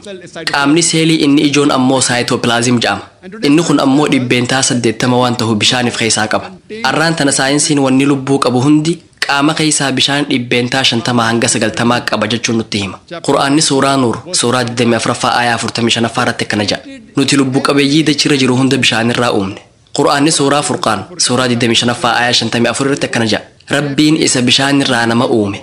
[SPEAKER 3] Qaamni seelii inni ijoon ammoo saayitoopilaazim jedhama. Inni kun ammoo 80% waan ta'u bishaaniif keessaa qaba. Arraan tana saayinsiin wanni lubbuu qabu hundi qaama keessaa bishaan 50% hanga 90% qaba jechuun nutti hima. Qur'aanni suuraa Nuur suuraa 24ffaa aayaa 45ffaa irratti akkana jedha. Nuti lubbuu qabeeyyii dachirra jiru hunda bishaanirraa uumne. Qur'aanni suuraa Furqaan suuraa 25ffaa aayaa 54 irratti akkana jedha. Rabbiin isa bishaanirraa nama uume.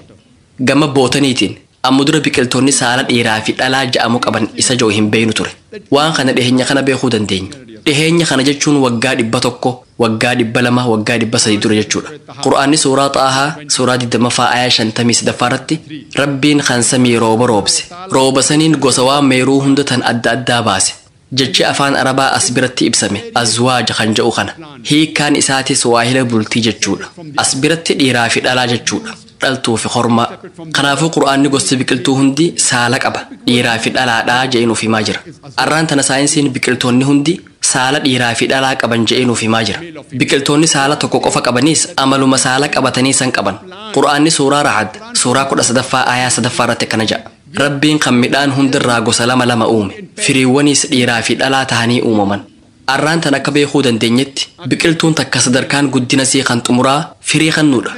[SPEAKER 3] Gama bootaniitiin amma dura biqiltoonni saala dhiiraa fi dhalaa ja'amu qaban isa jiru hin beeynu ture. Waan kana dhiheenya kana beekuu dandeenya. Dhiheenya kana jechuun waggaa 100, waggaa 200, waggaa 300 dura jechuudha. Qur'aanni suuraa Xaahaa suuraa 20ffaa aayaa 53ffaa irratti Rabbiin kan samii rooba roobse. Rooba saniin gosa waan meeruu hunda tan adda addaa baase. Jechi afaan Arabaa as biratti ibsame azwaaja kan jedhu kana. Hiikkaan isaatis waahila bultii jechuudha. As biratti dhiiraa fi dhalaa jechuudha. Dhaltuu fi hormaa. Kanaafuu Qur'aanni gosti biqiltuu hundi saala qaba. Dhiiraa fi dhalaadhaa jedhee nuuf himaa jira. Arraan tana saayinsiin biqiltoonni hundi saala dhiiraa fi dhalaa qaban jedhee nuuf himaa jira. Biqiltoonni saala tokko qofa qabanis amaluma saala qabatanii san qaban. Qur'aanni suuraa Ra'ad suuraa 13ffaa aayaa 3ffaa irratti akkana jedha. Rabbiin kan midhaan hundirraa gosa lama lama uume. Firiiwwanis dhiiraa fi dhalaa tahanii uumaman. Arraan tan akka beekuu dandeenyetti biqiltuun takka sadarkaan guddina sii kan xumuraa firii kennuudha.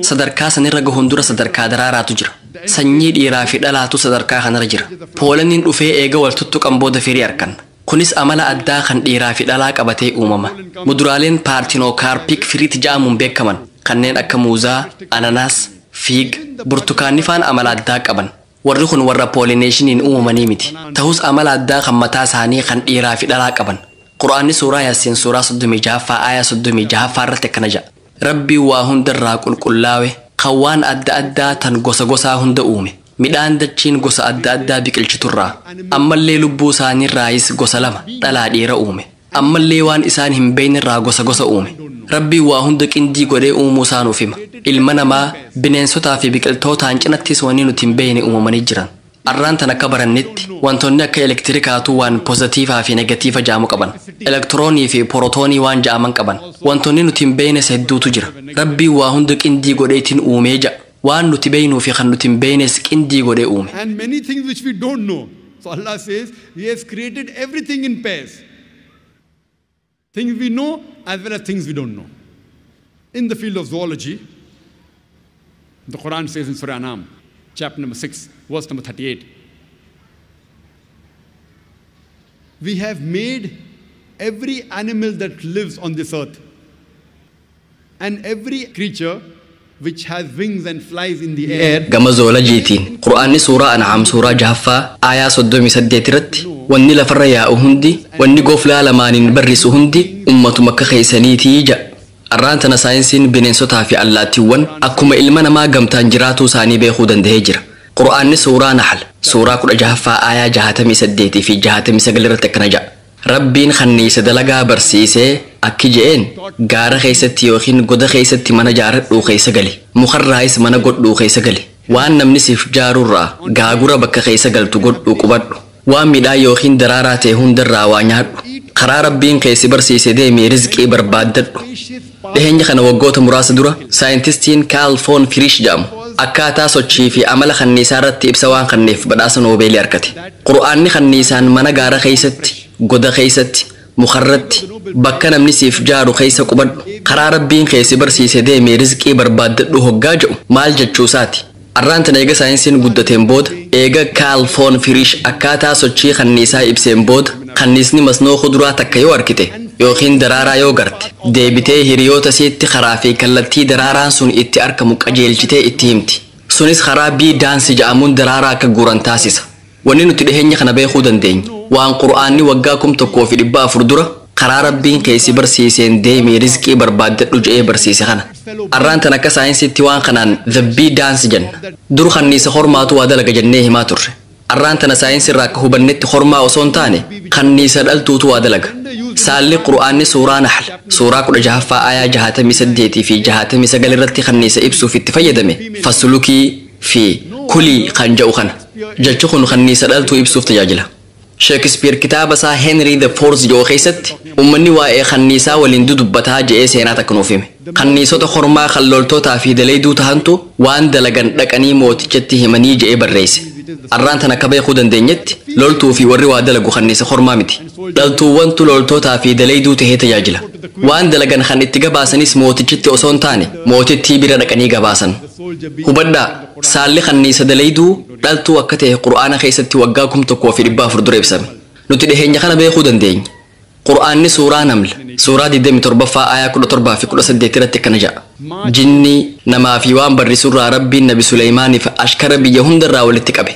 [SPEAKER 3] Sadarkaa sanirra gahuun dura sadarkaa daraaraatu jira. Sanyii dhiiraa fi dhalaatu sadarkaa kanarra jira. Poolaniin dhufee eega wal tuttuqan booda firii arganna. Kunis amala addaa kan dhiiraa fi dhalaa qabatee uumama. Muduraaleen paartinookaarpik firiitti ja'amuun beekaman kanneen akka muuzaa, ananaas, fiig, burtukaanni faan amala addaa qaban. Warri kun warra poolineeshiniin uumamanii miti. Ta'us amala addaa kan mataa isaanii kan dhiiraa fi dhalaa qaban. Qur'aanni suuraa Yaasiin suuraa 36ffaa aayaa 36ffaa irratti akkana jedha. Rabbiin waa hundarraa qulqullaawe kan waan adda addaa tan gosa gosaa hunda uume. Midhaan dachiin gosa adda addaa biqilchiturraa. Ammallee lubbuu isaaniirraayis gosa lama dhalaa dhiira uume. Ammallee waan isaan hin beeknerraa gosa gosa uume. Rabbiin waa hunda qindii godhee uumuu isaa nuuf hima. Ilma namaa bineensotaa fi biqiltootaan cinattis wanni nuti hin beekne uumamanii jiran. Arraan tan akka barannetti wantoonni akka elektirikaatuu waan pozitiivaa fi negatiiva ja'amu qaban. Elektiroonii fi porotoonii waan ja'aman qaban. Wantoonni nuti hin beeknes hedduutu jira. Rabbiin waa hunda qindii godheetiin uumee ja'a. Waan nuti beeknuu fi kan nuti hin beeknes qindii godhee uume.
[SPEAKER 2] And many things which we don't know. So Allah says He has created everything in pairs. Things we know as well as things we don't know. In the field of zoology, the Quran says in Surah An'am, chapter number 6, verse number 38. We have made every animal that lives on this earth and every creature which has wings and flies in the air.
[SPEAKER 3] Gama zoolojiitiin Qur'aanni suuraa An'aam suuraa 6ffaa aayaa 38 irratti wanni lafarra yaa'u hundi, wanni goflaa lamaaniin barrisu hundi ummatuma akka keessaniitii ja'a. Arraan tana saayinsiin bineensotaa fi allaattiiwwan akkuma ilma namaa gamtaan jiraatuu isaanii beekuu danda'ee jira. Qur'aanni suuraa Nahl suuraa 16ffaa aayaa 68 fi 69 irratti akkana ja'a. Rabbiin kanniisa dalagaa barsiisee akki je'een gaara keessatti yookiin goda keessatti mana jaaradhuu keessa gali. Mukarraayis mana godhuu keessa gali. Waan namni siif jaarurraa gaagura bakka keessa galtu godhuu qubadhu. Waan midhaan yookiin daraaraa ta'e hundarraa waa nyaadhu. Karaa Rabbiin keessi barsiise deemee rizqii barbaaddadhu. Dhiheenya kana waggoota muraasa dura saayintistiin Kaal Foon Firish jedhamu akkaataa sochii fi amala kanniisaa irratti ibsa waan kanneef badhaasa Noobeelii argate. Qur'aanni kanniisaan mana gaara keessatti, goda keessatti, mukarratti, bakka namni siif jaaru keessa qubadhu. Karaa Rabbiin keessi barsiise deemee rizqii barbaaddadhu hoggaa jedhu maal jechuusaati? Arraan tana eega saayinsiin guddateen booda, eega Kaal Foon Firish akkaataa sochii kanniisaa ibseen booda, kanniisni masnoo kuduraa takka yoo argite yookiin daraaraa yoo garte, deebitee hiriyoota isiitti karaa fi kallattii daraaraan sun itti argamu qajeelchitee itti himti. Sunis karaa bii daansi jedhamuun daraaraa akka guuran taasisa. Wanni nuti dhiheenya kana beekuu dandeenya waan Qur'aanni waggaa 1400 dura karaa Rabbiin keessi barsiiseen deemee rizqii barbaaddadhu je'ee barsiise kana. Arraan tan akka saayinsiitti waan kanaan the bee dance jenna. Dur kanniisa hormaatu waa dalaga jennee himaa turre. Arraan tana saayinsirraa akka hubannetti hormaa osoo hin taane kanniisa dhaltuutu waa dalaga. Saalli Qur'aanni suuraa Nahl suuraa 16ffaa aayaa 68 fi 69 irratti kanniisa ibsuuf itti fayyadame faslukii fi kulii kan jedhu kana. Jechi kun kanniisa dhaltuu ibsuuf tajaajila. Shakespeare kitaaba isaa Henry the Fourth jedhu keessatti uummanni waa'ee kanniisaa waliin dudubbataa je'ee seenaa takka nuuf hime. Kanniisota hormaa kan loltootaa fi daleeyduu tahantu waan dalagan dhaqanii mootichatti himanii je'ee barreesse. Arraan tana akka beekuu dandeenyetti loltuu fi warri waa dalagu kanniisa hormaa miti. Dhaltuuwwantu loltootaa fi daleeyduu tahee tajaajila. Waan dalagan kan itti gabaasanis mootichitti osoo hin taane mootittii bira dhaqanii gabaasan. Hubadhaa, saalli kanniisa daleeyduu dhaltuu akka ta'e Qur'aana keessatti waggaa 1400 dura ibsame. Nuti dhiheenya kana beekuu dandeenya. Qur'aanni suuraa Naml suuraa 27ffaa aayaa 17 fi 18 irratti akkana jedha. Jinni namaa fi waan barrisurraa Rabbiin Nabi Suleymaaniif ashkara biyya hundarraa walitti qabe.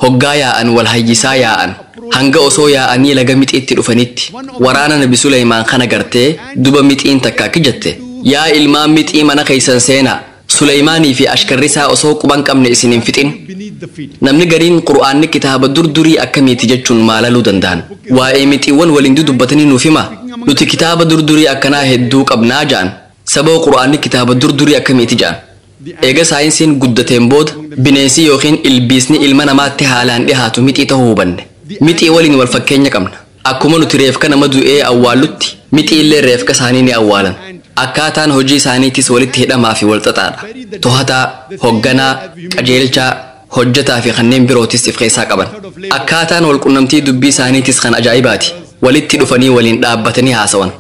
[SPEAKER 3] Hoggaa yaa'an wal hayyisaa yaa'an. Hanga osoo yaa'anii laga mixiitti dhufanitti waraana Nabi Suleymaan kana gartee duba mixiin takka akka jette, yaa ilmaan mixii mana keessan seenaa, Suleymaanii fi ashkarri isaa osoo quban qabne isin hin fixin. Namni gariin Qur'aanni kitaaba durdurii akkamiiti jechuun maalaluu danda'an. Waa'ee mixiiwwan waliin dudubbatanii nuuf hima. Nuti kitaaba durdurii akkanaa hedduu qabnaa ja'an. Sababa Qur'aanni kitaaba durdurii akkamiiti ja'an. Eega saayinsiin guddateen booda bineensi yookiin ilbiisni ilma namaatti haalaan dhihaatu mixii ta'uu hubanne. Mixii waliin wal fakkeenya qabna. Akkuma nuti reefka nama du'ee awwaallutti mixii illee reefka isaanii ni awwaalan. Akkaataan hojii isaaniitis walitti hidhamaa fi wal xaxaadha. To'ataa, hogganaa, qajeelchaa, hojjetaa fi kanneen birootis if keessaa qaban. Akkaataan wal qunnamtii dubbii isaaniitis kan ajaa'ibaati. Walitti dhufanii waliin dhaabbatanii haasawan.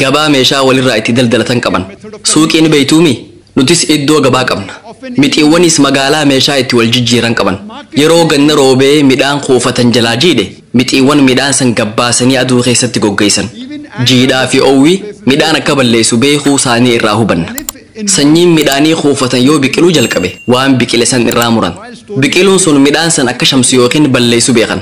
[SPEAKER 3] Gabaa meeshaa walirraa itti daldalatan qaban. Suuqiin beeytuumi? Nutis iddoo gabaa qabna. Mixiiwwanis magaalaa meeshaa itti wal jijjiiran qaban. Yeroo ganna roobee midhaan kuufatan jalaa jiidhe, mixiiwwan midhaan san gabbaasanii aduu keessatti goggeessan. Jiidhaa fi oowwi midhaan akka balleessu beekuu isaanii irraa hubanna. Sanyiin midhaanii kuufatan yoo biqiluu jalqabe waan biqile san irraa muran. Biqiluun sun midhaan san akka shamsu yookiin balleessu beekan.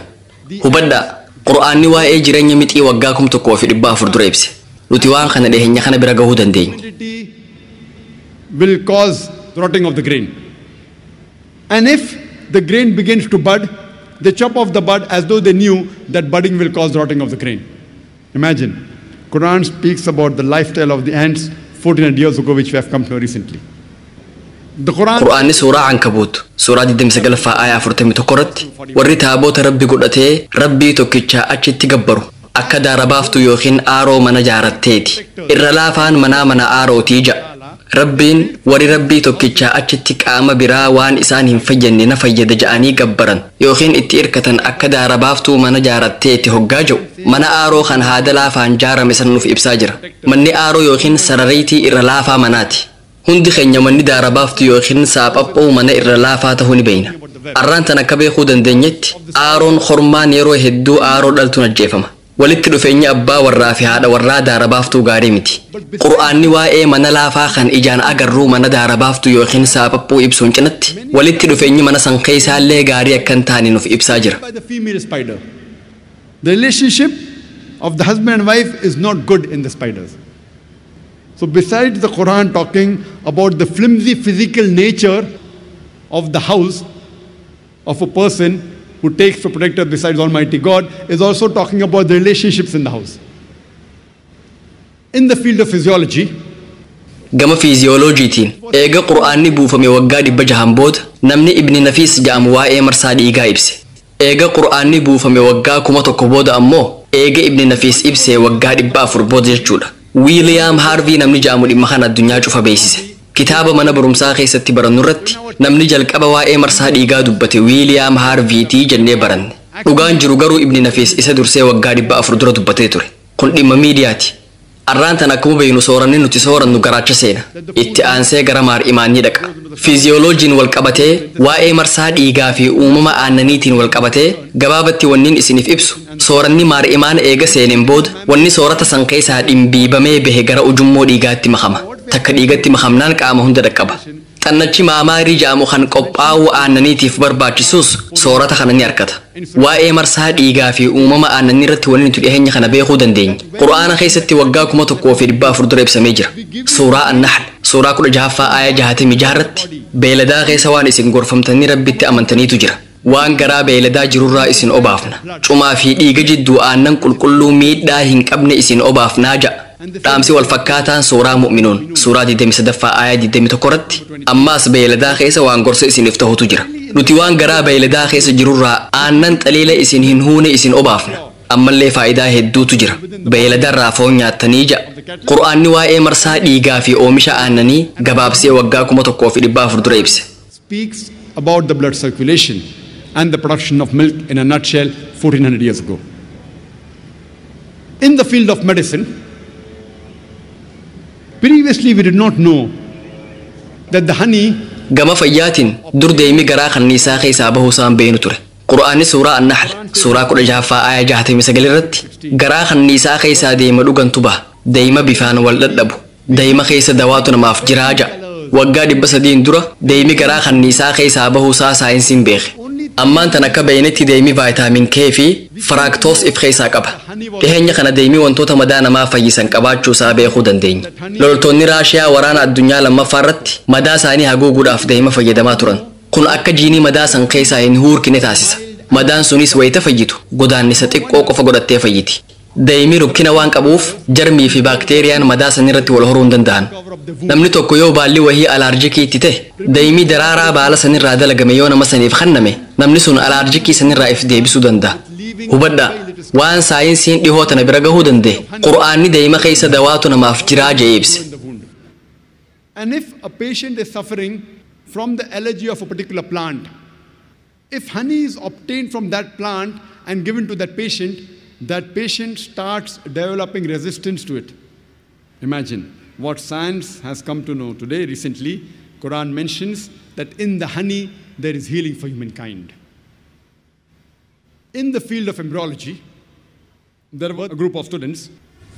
[SPEAKER 3] Hubadhaa, Qur'aanni waa'ee jireenya mixii waggaa 1400 dura ibse. Nuti waan kana dhiheenya kana bira gahuu dandeenya.
[SPEAKER 2] Will cause rotting of the grain. And if the grain begins to bud, they chop off the bud as though they knew that budding will cause rotting of the grain. Imagine, Quran speaks about the lifestyle of the ants 1400 years ago, which we have come to know recently. The Quran
[SPEAKER 3] Qur'aanni suuraa Ankabuut suuraa 29ffaa aayaa 41 irratti warri taaboota Rabbi godhatee Rabbii tokkichaa achitti gabbaru akka daara baaftu yookiin aaroo mana jaaratteeti. Irra laafaan manaa mana aarootii ja'a. Rabbiin warri Rabbii tokkichaa achitti qaama biraa waan isaan hin fayyadne na fayyada ja'anii gabbaran yookiin itti irkatan akka daara baaftuu mana jaaratteeti hoggaa jiru mana aaroo kan haada laafaan jaarame san nuuf ibsaa jira. Manni aaroo yookiin sarariitii irra laafaa manaati. Hundi keenya manni daara baaftu yookiin saaphaphoo mana irra laafaa ta'uu ni beeyna. Arraan tan akka beekuu dandeenyetti aaroon hormaan yeroo hedduu aaroo dhaltuun ajjeefama. Walitti dhufeenyi abbaa warraa fi haadha warraa daara baaftuu gaarii miti. Qur'aanni waa'ee mana laafaa kan ijaan agarruu mana daara baaftuu yookiin saaphaphuu ibsuun cinatti walitti dhufeenyi mana san keessaallee gaarii akka hin taane nuuf ibsaa jira.
[SPEAKER 2] By the female spider. The relationship of the husband and wife is not good in the spiders. So besides the Quran talking about the flimsy physical nature of the house of a person who takes for protector besides Almighty God, is also talking about the relationships in the house. In the field of physiology,
[SPEAKER 3] Gama fiiziyooloojiitiin eega Qur'aanni buufame waggaa 600 booda namni Ibni Nafiis jedhamu waa'ee marsaa dhiigaa ibse. Eega Qur'aanni buufame waggaa 1000 booda ammoo eega Ibni Nafiis ibsee waggaa 400 booda jechuudha. Wiiliyaam Haarvii namni jedhamu dhimma kana addunyaa cufa beeksise. Kitaaba mana barumsaa keessatti barannu irratti namni jalqaba waa'ee marsaa dhiigaa dubbate Wiiliyaam Haarviitii jennee baranne. Dhugaan jiru garuu Ibni Nafiis isa dursee waggaa 400 dura dubbatee ture. Kun dhimma miidiyaati. Arraan tan akkuma beeknu sooranni nuti soorannu garaacha seena. Itti aansee gara maar'imaanii dhaqa. Fiiziyooloojiin wal qabatee waa'ee marsaa dhiigaa fi uumama aannaniitiin wal qabatee gabaabatti wanniin isiniif ibsu. Sooranni maar'imaan eega seeneen booda wanni soorata san keessaa dhimbiibamee bahe gara ujummoo dhiigaatti makama. Takka dhiigatti makamnaan qaama hunda dhaqqaba. Xannachi maamaarii jedhamu kan qophaa'uu aannaniitiif barbaachisus soorata kana ni argata. Waa'ee marsaa dhiigaa fi uumama aannanii irratti wanni nuti dhiyeenya kana beekuu dandeenya. Qur'aana keessatti waggaa 1400 dura ibsamee jira. Suuraa An-Nahl suuraa 16ffaa aaya 66 irratti beeyladaa keessa waan isin gorfamtanii Rabbitti amantaniitu jira. Waan garaa beeyladaa jirurraa isin obaafna. Cumaa fi dhiiga jidduu aannan qulqulluu miidhaa hin qabne isin obaafnaa ja'a. Dhaamsi wal fakkaataan suuraa Mu'minuun suuraa 23ffaa aaya 21 irratti ammaas beeyladaa keessa waan gorsa isiniif ta'utu jira. Nuti waan garaa beeyladaa keessa jirurraa aannan xaliila isin hin huune isin obaafna. Ammallee faayidaa hedduutu jira. Beeyladarraa foon nyaattanii ja'a. Qur'aanni waa'ee marsaa dhiigaa fi oomisha aannanii gabaabsee waggaa 1400 dura ibse.
[SPEAKER 2] Speaks about the blood circulation and the production of milk in a nutshell 1400 years ago. In the field of medicine, previously we did not know that the honey
[SPEAKER 3] Gama fayyaatiin dur deemi garaa kanniisaa keessaa bahuu isaan beenu ture. Qur'aanni suuraa An-Nahl suuraa 16ffaa aaya 69 irratti garaa kanniisaa keessaa deema dhugantu baha. Deema bifaan wal dhadhabu. Deema keessa dawaatu namaaf jiraa ja'a. Waggaa 300 dura deemi garaa kanniisaa keessaa bahuu isaa saayinsiin beeke. Ammaan tan akka beeynetti deemi vaayitaamin K fi firaaktoos if keessaa qaba. Dhiheenya kana deemii wantoota madaa namaa fayyisan qabaachuu isaa beekuu dandeenya. Loltoonni Raashiyaa waraana addunyaa lammaffaa irratti madaa isaanii haguuguudhaaf deema fayyadamaa turan. Kun akka jiinii madaa san keessaa hin huurkine taasisa. Madaan sunis wayita fayyitu godaannisa xiqqoo qofa godhattee fayyiti. Deemii rukkina waan qabuuf jarmii fi baakteeriyaan madaa san irratti wal horuu hin danda'an. Namni tokko yoo baalli wahii alaarjikii itti ta'e deemii daraaraa baala sanirraa dalagame yoo nama saniif kenname namni sun alaarjikii sanirraa if deebisuu danda'a. Hubadhaa, waan saayinsiin dhihoo tana bira gahuu danda'e Qur'aanni deema keessa dawaatu namaaf jiraa jedhee ibse.
[SPEAKER 2] And if a patient is suffering from the allergy of a particular plant, if honey is obtained from that plant and given to that patient, that patient starts developing resistance to it. Imagine what science has come to know today. Recently, Quran mentions that in the honey there is healing for humankind. In the field of embryology, there were a group of students.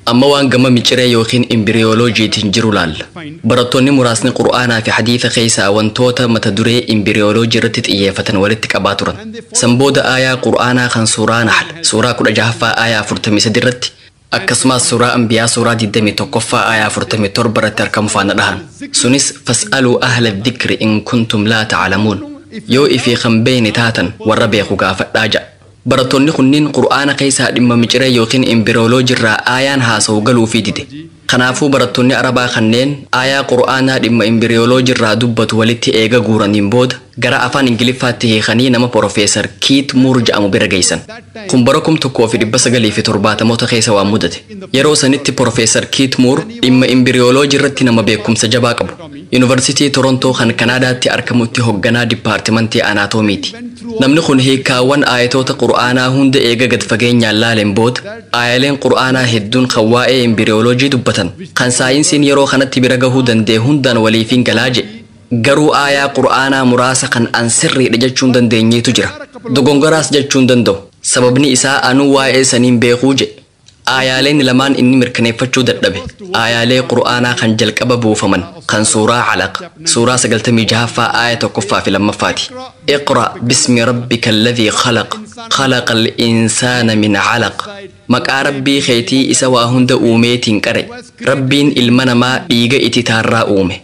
[SPEAKER 3] Amma waan gama miciree yookiin imbiriyooloojiitiin jiru laalla. Barattoonni muraasni Qur'aanaa fi hadiisa keessaa wantoota mata duree imbiriyooloojii irratti xiyyeeffatan walitti qabaa turan. San booda aayaa Qur'aanaa kan suuraa Nahl suuraa 16ffaa aayaa 43 irratti akkasumas suuraa Anbiyaa suuraa 21ffaa aayaa 47 irratti argamu faana dhahan. Sunis fas'aluu ahla dhikri in kuntum laa ta'lamuun. Yoo ifii kan beeyne taatan warra beeku gaafadhaa ja'a. Barattoonni kunniin Qur'aana keessaa dhimma miciree yookiin imbiriyooloojii irraa aayaan haasa'u galuufii dide. Kanaafuu barattoonni Arabaa kanneen aayaa Qur'aanaa dhimma imbiriyooloojii irraa dubbatu walitti eega guuraniin booda gara afaan Ingiliffaatti hiikanii nama Profeesar Kiit Muur jedhamu bira geessan. Kun bara 1970moota keessa waan mudate. Yeroo sanitti Profeesar Kiit Muur dhimma imbiriyooloojii irratti nama beekumsa jabaa qabu. Yuunivarsiitii Torontoo kan Kanaadaatti argamutti hoogganaa dipaartimentii anaatoomiiti. Namni kun hiikkaawwan aayatoota Qur'aanaa hunda eega gad fageenyaan laaleen booda aayaleen Qur'aanaa hedduun kan waa'ee imbiriyooloojii dubbatan kan saayinsiin yeroo kanatti bira gahuu danda'e hundaan waliifiin galaa jedhe. Garuu aayaa Qur'aanaa muraasa kan an sirriidha jechuun dandeenyeetu jira. Dogongoraas jechuun danda'u. Sababni isaa anuu waa'ee saniin beekuu jedhe. Aayaaleen lamaan inni mirkaneeffachuu dadhabe aayaalee Qur'aanaa kan jalqaba buufaman kan suuraa Calaq suuraa 96ffaa aaya 1ffaa fi 2ffaati. Iqra bismi rabbika alladhii khalaq khalaqal insaana min calaq. Maqaa rabbii keetii isa waa hunda uumeetiin qare. Rabbiin ilma namaa dhiiga ititaarraa uume.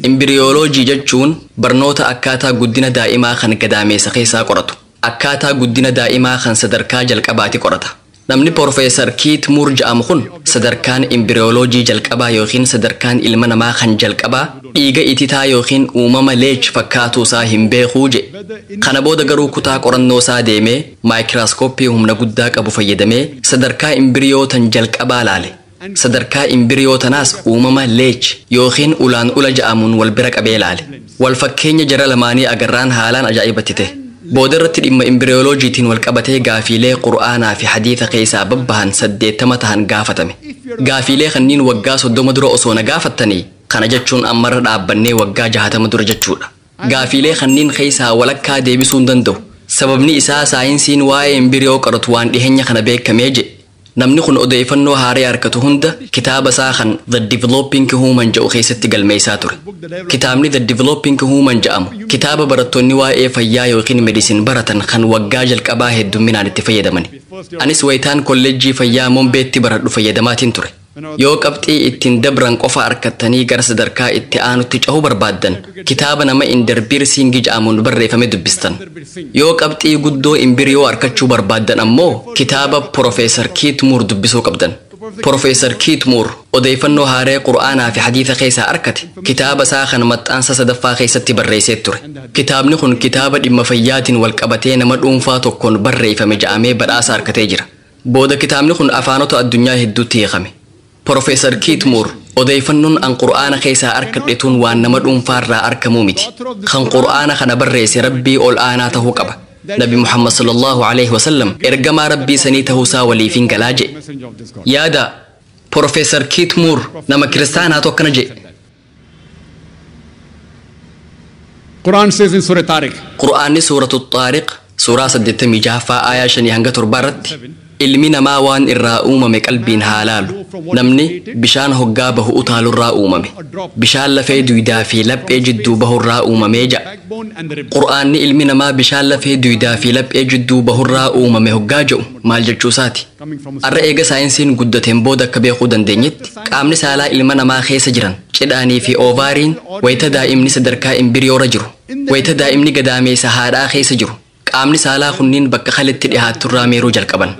[SPEAKER 3] Imbiriyooloojii jechuun barnoota akkaataa guddina daa'imaa kan gadaameessa keessaa qoratu. Akkaataa guddina daa'imaa kan sadarkaa jalqabaati qorata. Namni Profeesar Kiit Muur jedhamu kun sadarkaan imbiriyooloojii jalqabaa yookiin sadarkaan ilma namaa kan jalqabaa dhiiga ititaa yookiin uumama leech fakkaatuu isaa hin beekuu jedhe. Kana booda garuu kutaa qorannoo isaa deemee maayikiraaskooppii humna guddaa qabu fayyadamee sadarkaa imbiriyoo tan jalqabaa laale. Sadarkaa imbiriyoo tanaas uumama leech yookiin ulaan ula jedhamuun wal bira qabee laale. Wal fakkeenya jara lamaanii agarraan haalaan ajaa'ibatti ta'e. Booda irratti dhimma imbiriyooloojiitiin wal qabatee gaafiilee Qur'aanaa fi hadiisa keessaa babbahan 80 tahan gaafatame. Gaafiilee kanneen waggaa 30 dura osoo na gaafattanii kana jechuun ammarra dhaabbannee waggaa 60 dura jechuudha. Gaafiilee kanneen keessaa walakkaa deebisuu hin danda'u. Sababni isaa saayinsiin waa'ee imbiriyoo qoratu waan dhiheenya kana beekamee jedhe. Namni kun odeeffannoo haaraa argatu hunda kitaaba isaa kan The Developing Human jedhu keessatti galmeessaa ture. Kitaabni The Developing Human jedhamu kitaaba barattoonni waa'ee fayyaa yookiin medisiin baratan kan waggaa jalqabaa heddumminaan itti fayyadaman. Anis wayitaan kolleejjii fayyaa Mombeetti baradhu fayyadamaatiin ture. Yoo qabxii ittiin dabran qofa argattanii gara sadarkaa itti aanutti cehuu barbaaddan kitaaba nama Indarbiir Singh jedhamuun barreeffame dubbistan. Yoo qabxii guddoo imbiriyoo argachuu barbaaddan ammoo kitaaba Profeesar Kiit Muur dubbisuu qabdan. Profeesar Kiit Muur odeeffannoo haaraa Qur'aanaa fi hadiisa keessaa argate kitaaba isaa kan maxxansa sadaffaa keessatti barreessee ture. Kitaabni kun kitaaba dhimma fayyaatiin wal qabatee nama dhuunfaa tokkoon barreeffame jedhamee badhaasa argatee jira. Booda kitaabni kun afaanota addunyaa hedduutti hiikame. Profeesar Kiit Muur odeeffannoon an Qur'aana keessaa argadhetuun waan nama dhuunfaarraa argamuu miti. Kan Qur'aana kana barreesse Rabbii ol aanaa ta'uu qaba. Nabi Muhammad sallallahu alaihi wasallam ergamaa Rabbii sanii ta'uusaa waliif hin galaa jedhe. Yaada Profeesar Kiit Muur nama kiristaanaatu akkana jedhe.
[SPEAKER 2] Quran says in Surah Tariq.
[SPEAKER 3] Qur'aanni suuratu Xaariq suuraa 86ffaa aayaa 5 hanga 7 irratti ilmi namaa waan irraa uumame qalbiin haa laalu. Namni bishaan hoggaa bahu utaalurraa uumame. Bishaan lafee duydaa fi laphee jidduu bahurraa uumamee ja'a. Qur'aanni ilmi namaa bishaan lafee duydaa fi laphee jidduu bahurraa uumame hoggaa jedhu maal jechuusaati? Arra eega saayinsiin guddateen booda akka beekuu dandeenyetti qaamni saalaa ilma namaa keessa jiran cidhaanii fi oovaariin wayita daa'imni sadarkaa imbiriyoora jiru, wayita daa'imni gadaameessa haadhaa keessa jiru, qaamni saalaa kunniin bakka kaletti dhihaatturraa meeruu jalqaban.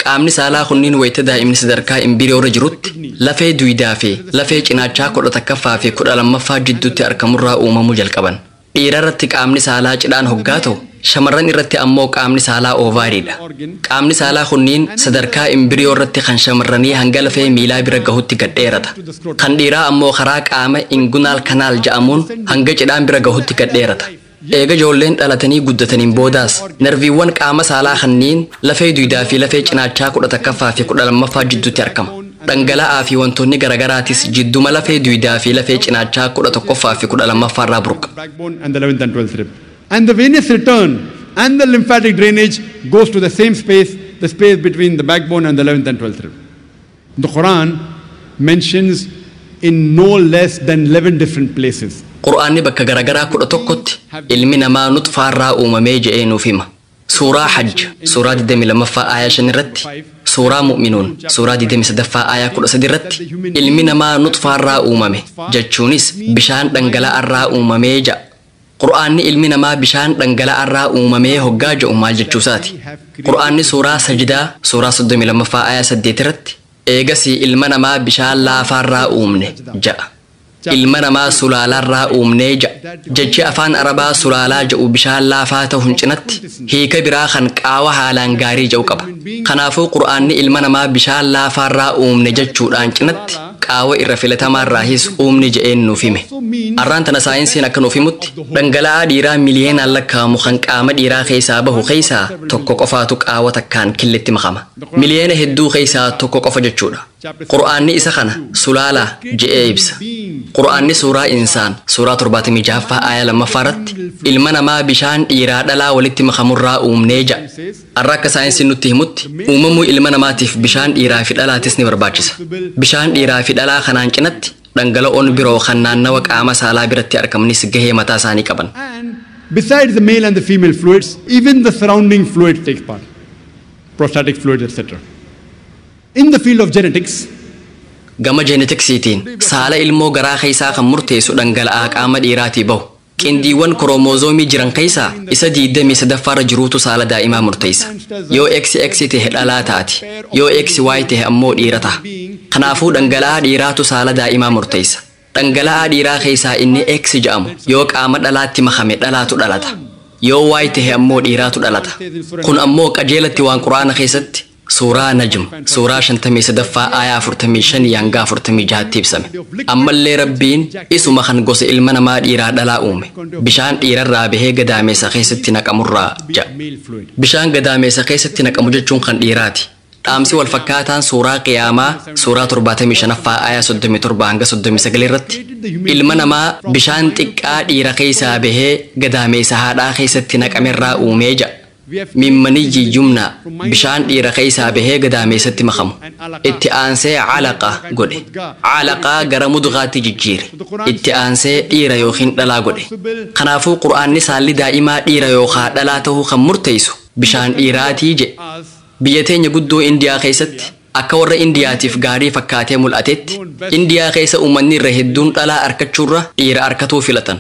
[SPEAKER 3] Qaamni saalaa kunniin wayita daa'imni sadarkaa imbiriyoora jirutti lafee duydaa fi lafee cinaachaa 11ffaa fi 12ffaa jidduutti argamurraa uumamuu jalqaban. Dhiira irratti qaamni saalaa cidhaan hoggaa ta'u, shamarran irratti ammoo qaamni saalaa oovaariidha. Qaamni saalaa kunniin sadarkaa imbiriyoo irratti kan shamarranii hanga lafee miilaa bira gahutti gad dheerata. Kan dhiiraa ammoo karaa qaama ingunaal kanaal jedhamuun hanga cidhaan bira gahutti gad dheerata. Eega ijoolleen dhalatanii guddataniin boodaas narviiwwan qaama saalaa kanneen lafee duydaa fi lafee cinaachaa 11ffaa fi 12ffaa jidduutti argama. Dhangala'aa fi wantoonni garaagaraatis jidduma lafee duydaa fi lafee cinaachaa 11ffaa fi 12ffaa irraa burqa.
[SPEAKER 2] Backbone and the 11th and 12th rib. And the venous return and the lymphatic drainage goes to the same space, the space between the backbone and the 11th and 12th rib. The Quran mentions in no less than 11 different places.
[SPEAKER 3] Qur'aanni bakka garagaraa 11tti ilmi namaa nutfaarraa uumamee je'ee nuuf hima. Suuraa Hajj suuraa 22ffaa aayaa 5 irratti, suuraa Mu'minuun suuraa 23ffaa aayaa 13 irratti ilmi namaa nutfaarraa uumame jechuunis bishaan dhangala'aarraa uumamee ja'a. Qur'aanni ilmi namaa bishaan dhangala'aarraa uumamee hoggaa jedhu maal jechuusaati? Qur'aanni suuraa Sajdaa suuraa 32ffaa aayaa 8 irratti eegasii ilma namaa bishaan laafaarraa uumne ja'a. Ilma namaa sulaalaarraa uumnee ja'a. Jechi afaan Arabaa sulaalaa jedhu bishaan laafaa ta'uun cinatti hiika biraa kan qaawa haalaan gaarii jedhu qaba. Kanaafuu Qur'aanni ilma namaa bishaan laafaarraa uumne jechuudhaan cinatti qaawa irra filatamaarraahis uumne je'een nuuf hime. Arraan tana saayinsiin akka nuuf himutti dhangala'aa dhiiraa miliyeenaan lakkaa'amu kan qaama dhiiraa keessaa bahu keessaa tokko qofaatu qaawa takkaan killitti makama. Miliyeena hedduu keessaa tokko qofa jechuudha. Qur'aanni isa kana sulaalaa je'ee ibsa. Qur'aanni suuraa Insaan suuraa 76ffaa aayaa 2ffaa irratti ilma namaa bishaan dhiiraa dhalaa walitti makamurraa uumnee ja'a. Har'a akka saayinsiin nutti himutti uumamuu ilma namaatiif bishaan dhiiraa fi dhalaatis ni barbaachisa. Bishaan dhiiraa fi dhalaa kanaan cinatti dhangala'oon biroo kan naannawa qaama saalaa biratti argamanis gahee mataa isaanii qaban.
[SPEAKER 2] Besides the male and the female fluids, even the surrounding fluid takes part, prostatic fluids, etc. In the field of genetics,
[SPEAKER 3] Gama jeenetiksiitiin saala ilmoo garaa keessaa kan murteessu dhangala'aa qaama dhiiraatii bahu. Qindiiwwan koromoozoomii jiran keessaa isa 23ffaarra jiruutu saala daa'imaa murteessa. Yoo XX ta'e dhalaa taati. Yoo XY ta'e ammoo dhiira ta'a. Kanaafuu dhangala'aa dhiiraatu saala daa'imaa murteessa. Dhangala'aa dhiiraa keessaa inni X jedhamu yoo qaama dhalaatti makame dhalaatu dhalata. Yoo Y ta'e ammoo dhiiraatu dhalata. Kun ammoo qajeelatti waan Quraana keessatti suuraa Najm suuraa 53ffaa aayaa 45 hanga 46tti ibsame. Ammallee Rabbiin isuma kan gosa ilma namaa dhiiraa dhalaa uume. Bishaan dhiirarraa bahee gadaameessa keessatti naqamurraa ja'a. Bishaan gadaameessa keessatti naqamu jechuun kan dhiiraati. Dhaamsi wal fakkaataan suuraa Qiyaamaa suuraa 75ffaa aayaa 37 hanga 39 irratti ilma namaa bishaan xiqqaa dhiira keessaa bahee gadaameessa haadhaa keessatti naqamerraa uumee ja'a. Mimmaniyyi yumnaa bishaan dhiira keessaa bahee gadaameessatti makamu. Itti aansee calaqa godhe. Calaqaa gara mudgaatti jijjiire. Itti aansee dhiira yookiin dhalaa godhe. Kanaafuu Qur'aanni saalli daa'imaa dhiira yookaan dhalaa ta'uu kan murteessu bishaan dhiiraatii jedhe. Biyya teenya guddoo Indiyaa keessatti akka warra Indiyaatiif gaarii fakkaatee mul'atetti Indiyaa keessa uummanni irra hedduun dhalaa argachuurra dhiira argatuu filatan.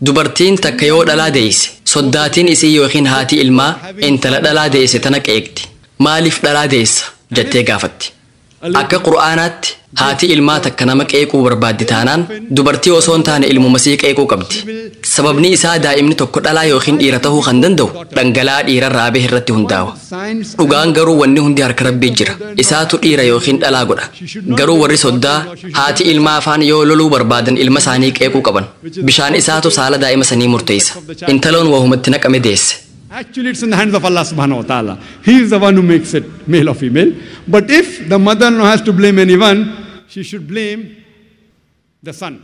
[SPEAKER 3] Dubartiin takka yoo dhalaa deesse soddaatiin isii yookiin haati ilmaa intala dhalaa deesse tana qeeqti. Maaliif dhalaa deessa jettee gaafatti. Akka Qur'aanaatti haati ilmaa takka nama qeequu barbaaddi taanaan dubartii osoo hin taane ilmuma sii qeequu qabdi. Sababni isaa daa'imni tokko dhalaa yookiin dhiira ta'uu kan danda'u dhangala'aa dhiirarraa bahe irratti hundaa'a. Dhugaan garuu wanni hundi harka Rabbii jira. Isaatu dhiira yookiin dhalaa godha. Garuu warri soddaa haati ilmaa afaan yoo loluu barbaadan ilma isaanii qeequu qaban. Bishaan isaatu saala daa'ima sanii murteessa. Intaloon wahumatti naqame deesse.
[SPEAKER 2] Actually, it's in the hands of Allah subhanahu wa ta'ala. He is the one who makes it male or female. But if the mother-in-law has to blame anyone, she should blame the son.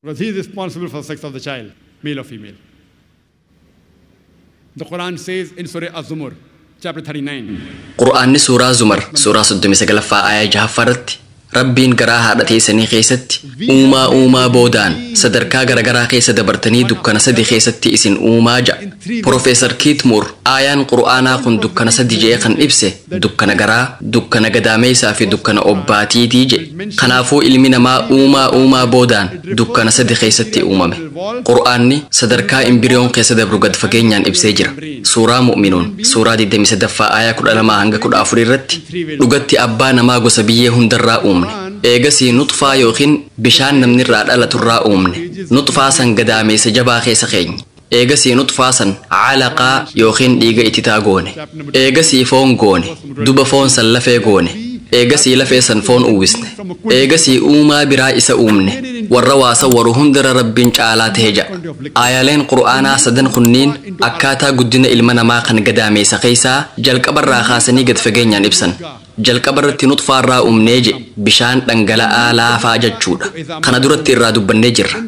[SPEAKER 2] Because he is responsible for the sex of the child, male or female. The Quran says in Surah Az-Zumar, chapter 39.
[SPEAKER 3] Qur'aanni suuraa Zumar suuraa 39ffaa aayaa 6ffaa irratti Rabbiin garaa haadha teessanii keessatti uumaa uumaa boodaan sadarkaa garagaraa keessa dabartanii dukkana sadi keessatti isin uumaa ja'a. Profeesar Keith Moore aayaan Qur'aanaa kun dukkana sadi je'ee kan ibse dukkana garaa, dukkana gadaameessaa fi dukkana obbaatiitii jedhe. Kanaafuu ilmi namaa uumaa uumaa boodaan dukkana sadi keessatti uumame. Qur'aanni sadarkaa imbiriyoon keessa dabru gad fageenyaan ibsee jira. Suuraa Mu'minuun suuraa 23ffaa aayaa 12 hanga 14 irratti dhugatti abbaa namaa gosa biyyee hundarraa uumne. Eegasii nutfaa yookiin bishaan namni irraa dhalaturraa uumne. Nutfaa san gadaameessa jabaa keessa keenya. Eegasii nutfaa san calaqaa yookiin dhiiga ititaa goone. Eegasii foon goone. Duba foon san lafee goone. Eegasii lafee san foon uwwisne. Eegasii uumaa biraa isa uumne. Warra waa sawwaru hundara Rabbiin caalaa ta'e ja'a. Aayaaleen Qur'aanaa sadan kunniin akkaataa guddina ilma namaa kan gadaameessa keessaa jalqabarraa kaasanii gad fageenyaan ibsan. Jalqabarratti nutfaarraa uumnee jedhe bishaan dhangala'aa laafaa jechuudha. Kana duratti irraa dubbannee jirra.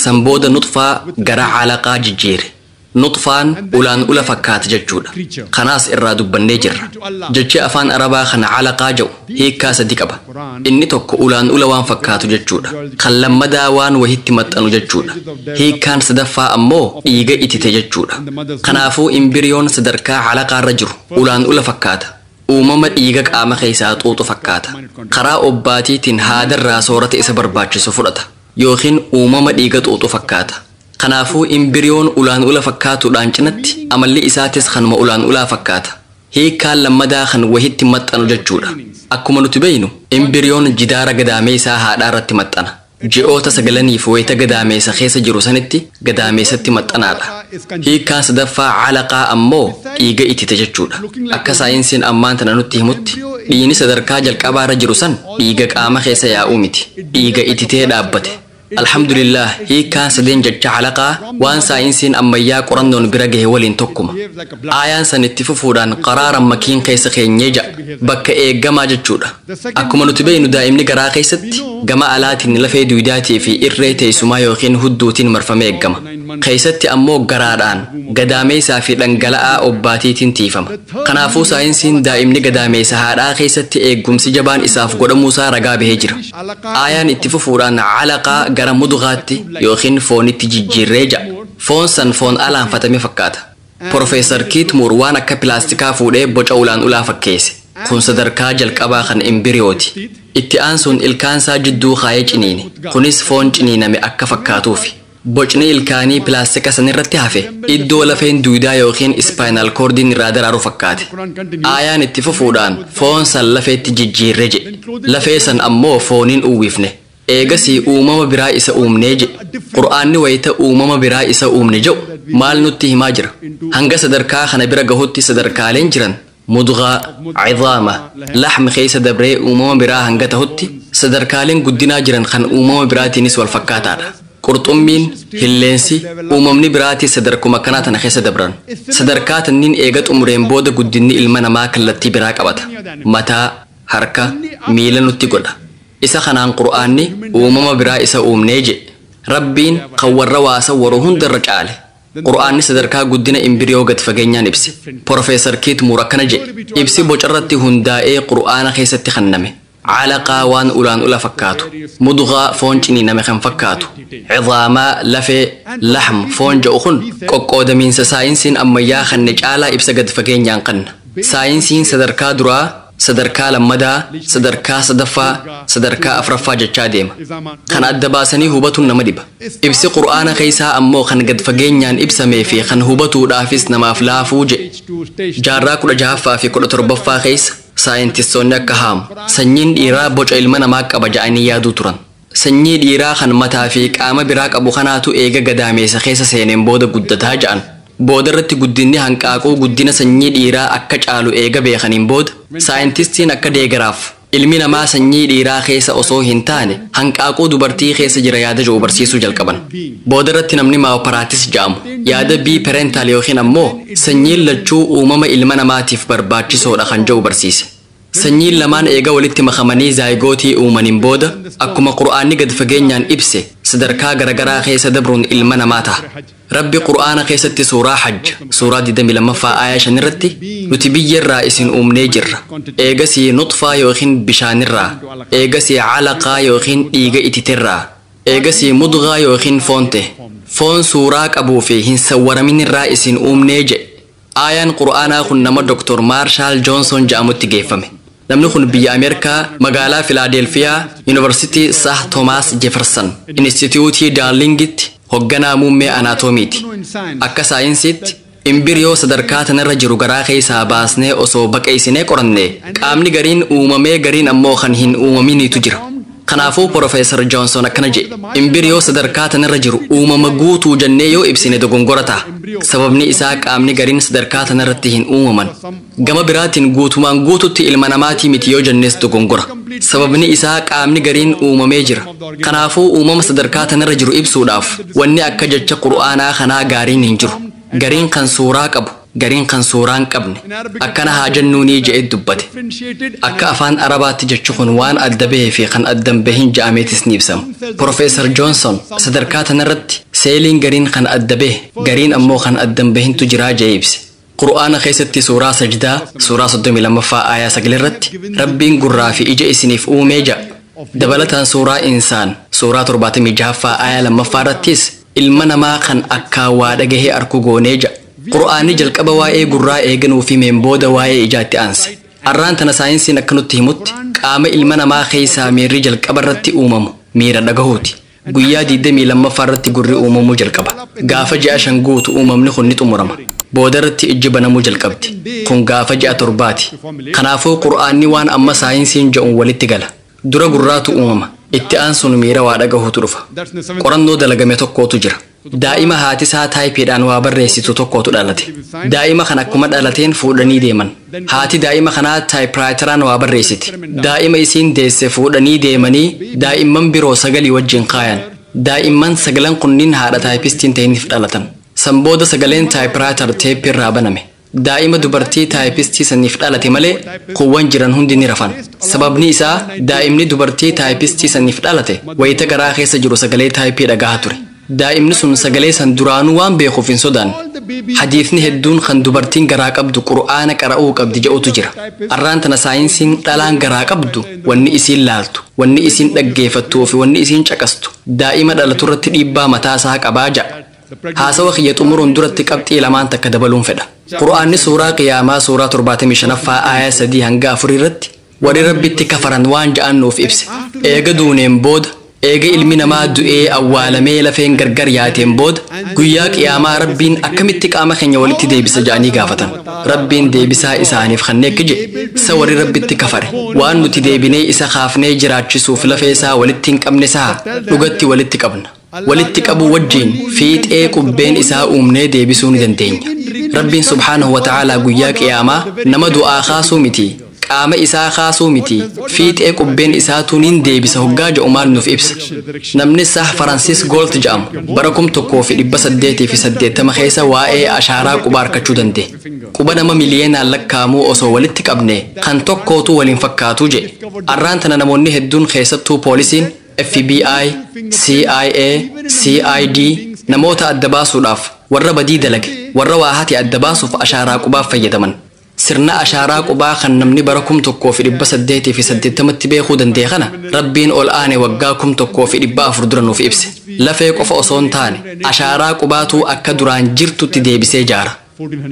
[SPEAKER 3] San booda nutfaa gara calaqaa jijjiire. Nutfaan ulaan ula fakkaata jechuudha. Kanaas irraa dubbannee jirra. Jechi afaan Arabaa kana calaqaa jedhu hiikkaa sadi qaba. Inni tokko ulaan ula waan fakkaatu jechuudha. Kan lammadaa waan wahitti maxxanu jechuudha. Hiikkaan sadaffaa ammoo dhiiga itite jechuudha. Kanaafuu imbiriyoon sadarkaa calaqaarra jiru ulaan ula fakkaata. Uumama dhiiga qaama keessaa xuuxu fakkaata. Karaa obbaatiitiin haadarraa soorata isa barbaachisu fudhata. Yookiin uumama dhiiga xuuxu fakkaata. Kanaafuu imbiriyoon ulaan ula fakkaatuudhaan cinatti amalli isaatis kanuma ulaan ulaa fakkaata. Hiikkaan lammadaa kan wahitti maxxanu jechuudha. Akkuma nuti beeynu imbiriyoon jidaara gadaameessaa haadhaa irratti maxxana. Ji'oota 9 wayita gadaameessa keessa jiru sanitti gadaameessatti maxxanaadha. Hiikkaan sadaffaa calaqaa ammoo dhiiga itite jechuudha. Akka saayinsiin ammaan tana nutti himutti dhiigni sadarkaa jalqabaarra jiru san dhiiga qaama keessa yaa'uu miti. Dhiiga ititee dhaabbate. Alhamdulillah, hiikkaan sadeen jecha calaqaa waan saayinsiin ammayyaa qorannoon bira gahe waliin tokkuma. Aayaan san itti fufuudhaan qaraaran makiin keessa keenyee ja'a, bakka eeggamaa jechuudha. Akkuma nuti beeknu, daa'imni garaa keessatti gama alaatiin lafee duudaatii fi irree teessumaa yookiin hudduutiin marfamee eeggama. Keessatti ammoo garaadhaan gadaameessaa fi dhangala'aa obbaatiitiin tiifama. Kanaafuu saayinsiin daa'imni gadaameessa haadhaa keessatti eeggumsi jabaan isaaf godhamuusaa ragaa bahee jira. Aayaan itti fufuudhaan calaqaa gara mudgaatti yookiin foonitti jijjiirree ja'a. Foon san foon alaanfatame fakkaata. Profeesar Kiit Muur waan akka pilaastikaa fuudhee boca ulaan ulaa fakkeesse. Kun sadarkaa jalqabaa kan imbiriyooti. Itti aansuun ilkaansaa jidduu kaayee ciniine. Kunis foon ciniiname akka fakkaatuufi. Bocni ilkaanii pilaastika sanirratti hafe iddoo lafeen duudaa yookiin ispaayinaal koordiin irraa daraaru fakkaate. Aayaan itti fufuudhaan foon san lafeetti jijjiirre jedhe. Lafee san ammoo fooniin uwwifne. Eegasii uumama biraa isa uumnee jedhe. Qur'aanni wayita uumama biraa isa uumne jedhu maal nutti himaa jira? Hanga sadarkaa kana bira gahutti sadarkaaleen jiran mudgaa, cidaama, laxmi keessa dabree uumama biraa hanga tahutti sadarkaaleen guddinaa jiran kan uumama biraatiinis wal fakkaataadha. Qurxummiin, hilleensi, uumamni biraatis sadarkuma kanaa tana keessa dabran. Sadarkaa tanniin eega xumureen booda guddinni ilma namaa kallattii biraa qabata. Mataa, harka, miila nutti godha. Isa kanaan Qur'aanni uumama biraa isa uumnee jedhe. Rabbiin kan warra waa sawwaru hundarra caale. Qur'aanni sadarkaa guddina imbiriyoo gad fageenyaan ibse. Profeesar Kiit Muur akkana jedhe. Ibsi bocarratti hundaa'ee Qur'aana keessatti kenname. Calaqaa waan ulaan ula fakkaatu, mudgaa foon ciniiname kan fakkaatu, cidaamaa lafee, laxm foon jedhu kun qoqqoodamiinsa saayinsiin ammayyaa kanne caalaa ibsa gad fageenyaan kanna. Saayinsiin sadarkaa duraa, sadarkaa lammadaa, sadarkaa sadaffaa, sadarkaa afraffaa jechaa deema. Kan adda baasanii hubatuun nama dhiba. Ibsi Qur'aana keessaa ammoo kan gad fageenyaan ibsamee fi kan hubatuudhaafis namaaf laafuu jedhe. Jaarraa 16ffaa fi 17ffaa keessa saayintistoonni akka Haamu sanyiin dhiiraa boca ilma namaa qaba ja'anii yaaduu turan. Sanyii dhiiraa kan mataa fi qaama biraa qabu kanaatu eega gadaameessa keessa seeneen booda guddataa ja'an. Booda irratti guddinni hanqaaquu guddina sanyii dhiiraa akka caalu eega beekaniin booda saayintistiin akka deegaraaf ilmi namaa sanyii dhiiraa keessa osoo hin taane hanqaaquu dubartii keessa jira yaada jiru barsiisuu jalqaban. Booda irratti namni maawparaatis ja'amu yaada bii parental yookiin ammoo sanyiin lachuu uumama ilma namaatiif barbaachisoodha kan jedhu barsiise. Sanyiin lamaan eega walitti makamanii zaayigootii uumaniin booda akkuma Qur'aanni gad fageenyaan ibse sadarkaa garagaraa keessa dabruun ilma namaa ta'a. Rabbi Qur'aana keessatti suuraa Hajj suuraa 22ffaa aayaa 5 irratti nuti biyyarraa isin uumnee jirra. Eegasii nutfaa yookiin bishaanirraa, eegasii calaqaa yookiin dhiiga ititirraa, eegasii mudgaa yookiin foon ta'e. Foon suuraa qabuu fi hin sawwaraminirraa isin uumnee jedhe. Aayaan Qur'aanaa kun nama Dr. Maarshaal Joonson jedhamutti geeffame. Namni kun biyya Ameerikaa magaalaa Filaadelfiyaa Yuunivarsiitii Sah Toomaas Jefferson Inistituutii Daarlingitti hogganaa muummee anaatoomiiti. Akka saayinsiitti imbiriyoo sadarkaa tanarra jiru garaa keessaa baasnee osoo baqeessinee qoranne qaamni gariin uumamee gariin ammoo kan hin uumaminiitu jira. Kanaafuu Profeesar Joonson akkana jedhe, imbiriyoo sadarkaa tanarra jiru uumama guutuu jennee yoo ibsine dogongora ta'a. Sababni isaa qaamni gariin sadarkaa tanarratti hin uumaman. Gama biraatiin guutumaan guututti ilma namaatii miti yoo jennes dogongora. Sababni isaa qaamni gariin uumamee jira. Kanaafuu uumama sadarkaa tanarra jiru ibsuudhaaf wanni akka jecha Qur'aanaa kanaa gaariin hin jiru. Gariin kan suuraa qabu, gariin kan suuraa hin qabne. Akkana haa jennuunii jedhee dubbate. Akka afaan Arabaatti jechi kun waan adda bahee fi kan adda hin bahin ja'ameetis ni ibsama. Profeesar Joonson sadarkaa tanarratti seeliin gariin kan adda bahe, gariin ammoo kan adda hin bahintu jiraa jedhee ibse. Qur'aana keessatti suuraa Sajdaa suuraa 32ffaa aayaa 9 irratti Rabbiin gurraa fi ija isiniif uumee ja'a. Dabalataan suuraa Insaan suuraa 76ffaa aayaa 2ffaa irrattis ilma namaa kan akkaan waa dhagahee arku goonee ja'a. Qur'aanni jalqaba waa'ee gurraa eeganuu fi meen booda waa'ee ijaatti aanse. Arraan tana saayinsiin akka nutti himutti qaama ilma namaa keessaa miirri jalqaba irratti uumamu miira dhagahuuti. Guyyaa 22ffaa irratti gurri uumamuu jalqaba. Gaafa ji'a 5 guutu uumamni kun ni xumurama. Booda irratti ijji banamuu jalqabdi. Kun gaafa ji'a 7ti. Kanaafuu Qur'aanni waan amma saayinsiin jedhuun walitti gala. Dura gurraatu uumama. Itti aansuun miira waa dhagahuutu dhufa. Qorannoo dalagame tokkotu jira. Daa'ima haati isaa taayipiidhaan waa barreessitu tokkotu dhalate. Daa'ima kan akkuma dhalateen fuudhanii deeman. Haati daa'ima kanaa taayipiraayitaraan waa barreessiti. Daa'ima isiin deesse fuudhanii deemanii daa'imman biroo 9 wajjin kaayan. Daa'imman sagalan kunniin haadha taayipistiin ta'iniif dhalatan. San booda sagaleen typewriter teeppii irraa baname. Daa'ima dubartii taayipistii saniif dhalate malee kuuwwan jiran hundi ni rafan. Sababni isaa daa'imni dubartii taayipistii saniif dhalate wayita garaa keessa jiru sagalee taayipii dhagahaa ture. Daa'imni sun sagalee san duraanuu waan beekuuf hin sodaanne. Hadiisni hedduun kan dubartiin garaa qabdu Qur'aana qara'uu qabdi jedhutu jira. Arraan tana saayinsiin dhalaan garaa qabdu wanni isiin laaltu, wanni isiin dhaggeeffattuu fi wanni isiin caqastu daa'ima dhalaturratti dhiibbaa mataa isaa qabaa ja'a. Haasawa kiyya xumuruun duratti qabxii lamaan takka dabaluun fedha. Qur'aanni suuraa Qiyaamaa suuraa 75ffaa aayaa 3 hanga 4 irratti warri Rabbitti kafaran waan ja'an nuuf ibse. Eega duuneen booda, eega ilmi namaa du'ee awwaalamee lafeen gargar yaateen booda, guyyaa Qiyaamaa Rabbiin akkamitti qaama keenya walitti deebisa ja'anii gaafatan. Rabbiin deebisaa isaaniif kannee akka jedhe, isa warri Rabbitti kafare waan nuti deebinee isa kaafnee jiraachisuuf lafee isaa walitti hin qabne isaa dhugatti walitti qabna. Walitti qabuu wajjiin fiixee qubbeen isaa uumnee deebisuu ni dandeenya. Rabbiin subhaanahu wa ta'aalaa guyyaa Qiyaamaa nama du'aa kaasuu miti, qaama isaa kaasuu miti, fiixee qubbeen isaatuu nin deebisa hoggaa jedhu maal nuuf ibsa. Namni Sah Faransis Goolt jedhamu bara 1880 keessa waa'ee ashaaraa quba harkachuu danda'e. Quba nama miliyeenaan lakkaa'amuu osoo walitti qabne kan tokkootu waliin fakkaatuu jedhe. Arraan tana namoonni hedduun keessattuu poolisiin FBI, CIA, CID namoota adda baasuudhaaf warra badii dalage, warra waa hate adda baasuuf ashaaraa qubaaf fayyadaman. Sirna ashaaraa qubaa kan namni bara 1880tti beekuu danda'e kana Rabbiin ol aane waggaa 1400 dura nuuf ibse. Lafee qofa osoo hin taane ashaaraa qubaatuu akka duraan jirtutti deebisee jaara.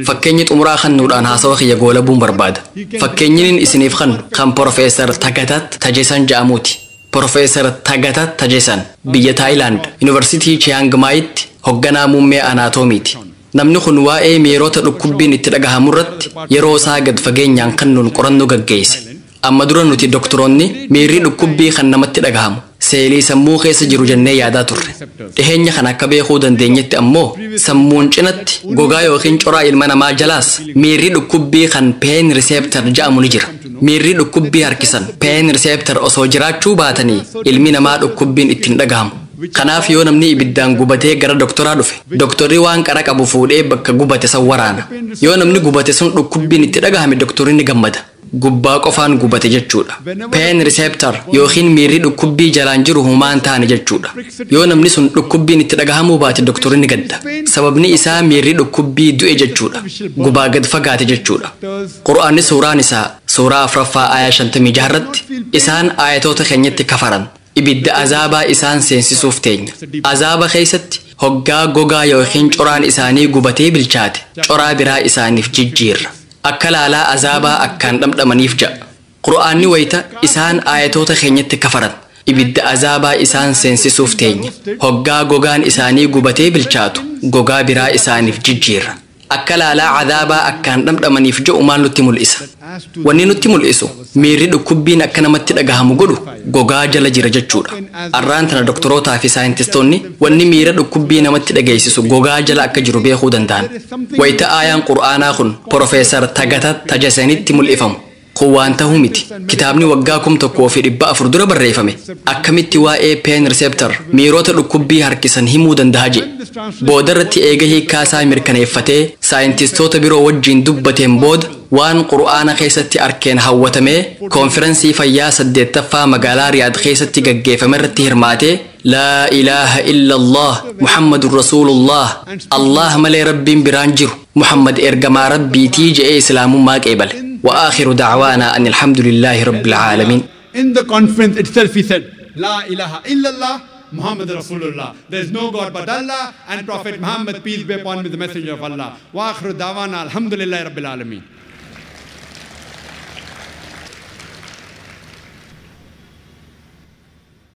[SPEAKER 3] Fakkeenyi xumuraa kannuudhaan haasawa kiyya goolabuun barbaada. Fakkeenyiniin isiniif kannu kan Profeesar Tagatat Tajesan jedhamuuti. Profeesar Tagatat Tajesan biyya Taayilaand Yuunivarsiitii Chiang Maitti hogganaa muummee anaatoomiiti. Namni kun waa'ee miirota dhukkubbiin itti dhagahamu irratti yeroo isaa gad fageenyaan kannuun qorannoo gaggeesse. Amma dura nuti doktoroonni miirri dhukkubbii kan namatti dhagahamu seelii sammuu keessa jiru jennee yaadaa turre. Dhiheenya kana akka beekuu dandeenyetti ammoo sammuun cinatti gogaa yookiin coraa ilma namaa jalaas miirri dhukkubbii kan pain receptor jedhamu ni jira. Miirri dhukkubbii harkisan pain receptor osoo jiraachuu baatanii ilmi namaa dhukkubbiin ittiin dhagahamu. Kanaaf yoo namni ibiddaan gubatee gara doktoraa dhufe, doktorri waan qara qabu fuudhee bakka gubate san waraana. Yoo namni gubate sun dhukkubbiin itti dhagahame doktorri ni gammada. Gubbaa qofaan gubate jechuudha. Pain receptor yookiin miirri dhukkubbii jalaan jiru humaan taane jechuudha. Yoo namni sun dhukkubbiin itti dhagahamuu baate doktorri ni gadda. Sababni isaa miirri dhukkubbii du'e jechuudha. Gubaa gad fagaate jechuudha. Qur'aanni suuraan isaa suuraa 4ffaa aayaa 56 irratti isaan aayatoota keenyatti kafaran. Ibidda azaabaa isaan seensisuuf teenya. Azaaba keessatti hoggaa gogaa yookiin coraan isaanii gubatee bilchaate coraa biraa isaaniif jijjiirra. Akka laalaa azaabaa akkaan dhamdhamaniif ja'a. Qur'aanni wayita isaan aayatoota keenyatti kafaran. Ibidda azaabaa isaan seensisuuf teenya. Hoggaa gogaan isaanii gubatee bilchaatu gogaa biraa isaaniif jijjiirra. Akka laalaa azaabaa akkaan dhamdhamaniif ja'u maal nutti mul'isa? Wanni nutti mul'isu miirri dhukkubbiin akka namatti dhagahamu godhu gogaa jala jira jechuudha. Arraan tana doktorootaa fi saayintistoonni wanni miira dhukkubbii namatti dhageessisu gogaa jala akka jiru beekuu danda'an. Wayita aayaan Qur'aanaa kun Profeesar Tagatat Tajesanitti mul'ifamu. Kun waan ta'uu miti. Kitaabni waggaa 1400 dura barreeffame akkamitti waa'ee pain receptor miirota dhukkubbii harkisan himuu danda'a jedhe. Boodarratti eega hiikkaasaa mirkaneeffatee saayintistoota biroo wajjiin dubbateen booda waan Qur'aana keessatti arkeen hawwatamee koonfirensii fayyaa 8ffaa magaalaa Riyaad keessatti gaggeeffame irratti hirmaatee laa ilaaha illallah Muhammadur Rasuulullah Allah malee Rabbiin biraan jiru Muhammad ergamaa Rabbiitii je'ee Islaamummaa qeebale. وآخر دعوانا أن الحمد لله رب العالمين.
[SPEAKER 2] In the conference itself he said, La ilaha illallah Muhammad Rasulullah. There is no God but Allah and Prophet Muhammad, peace be upon him, the messenger of Allah. Wa akhiru da'wana alhamdulillahi rabbil alameen.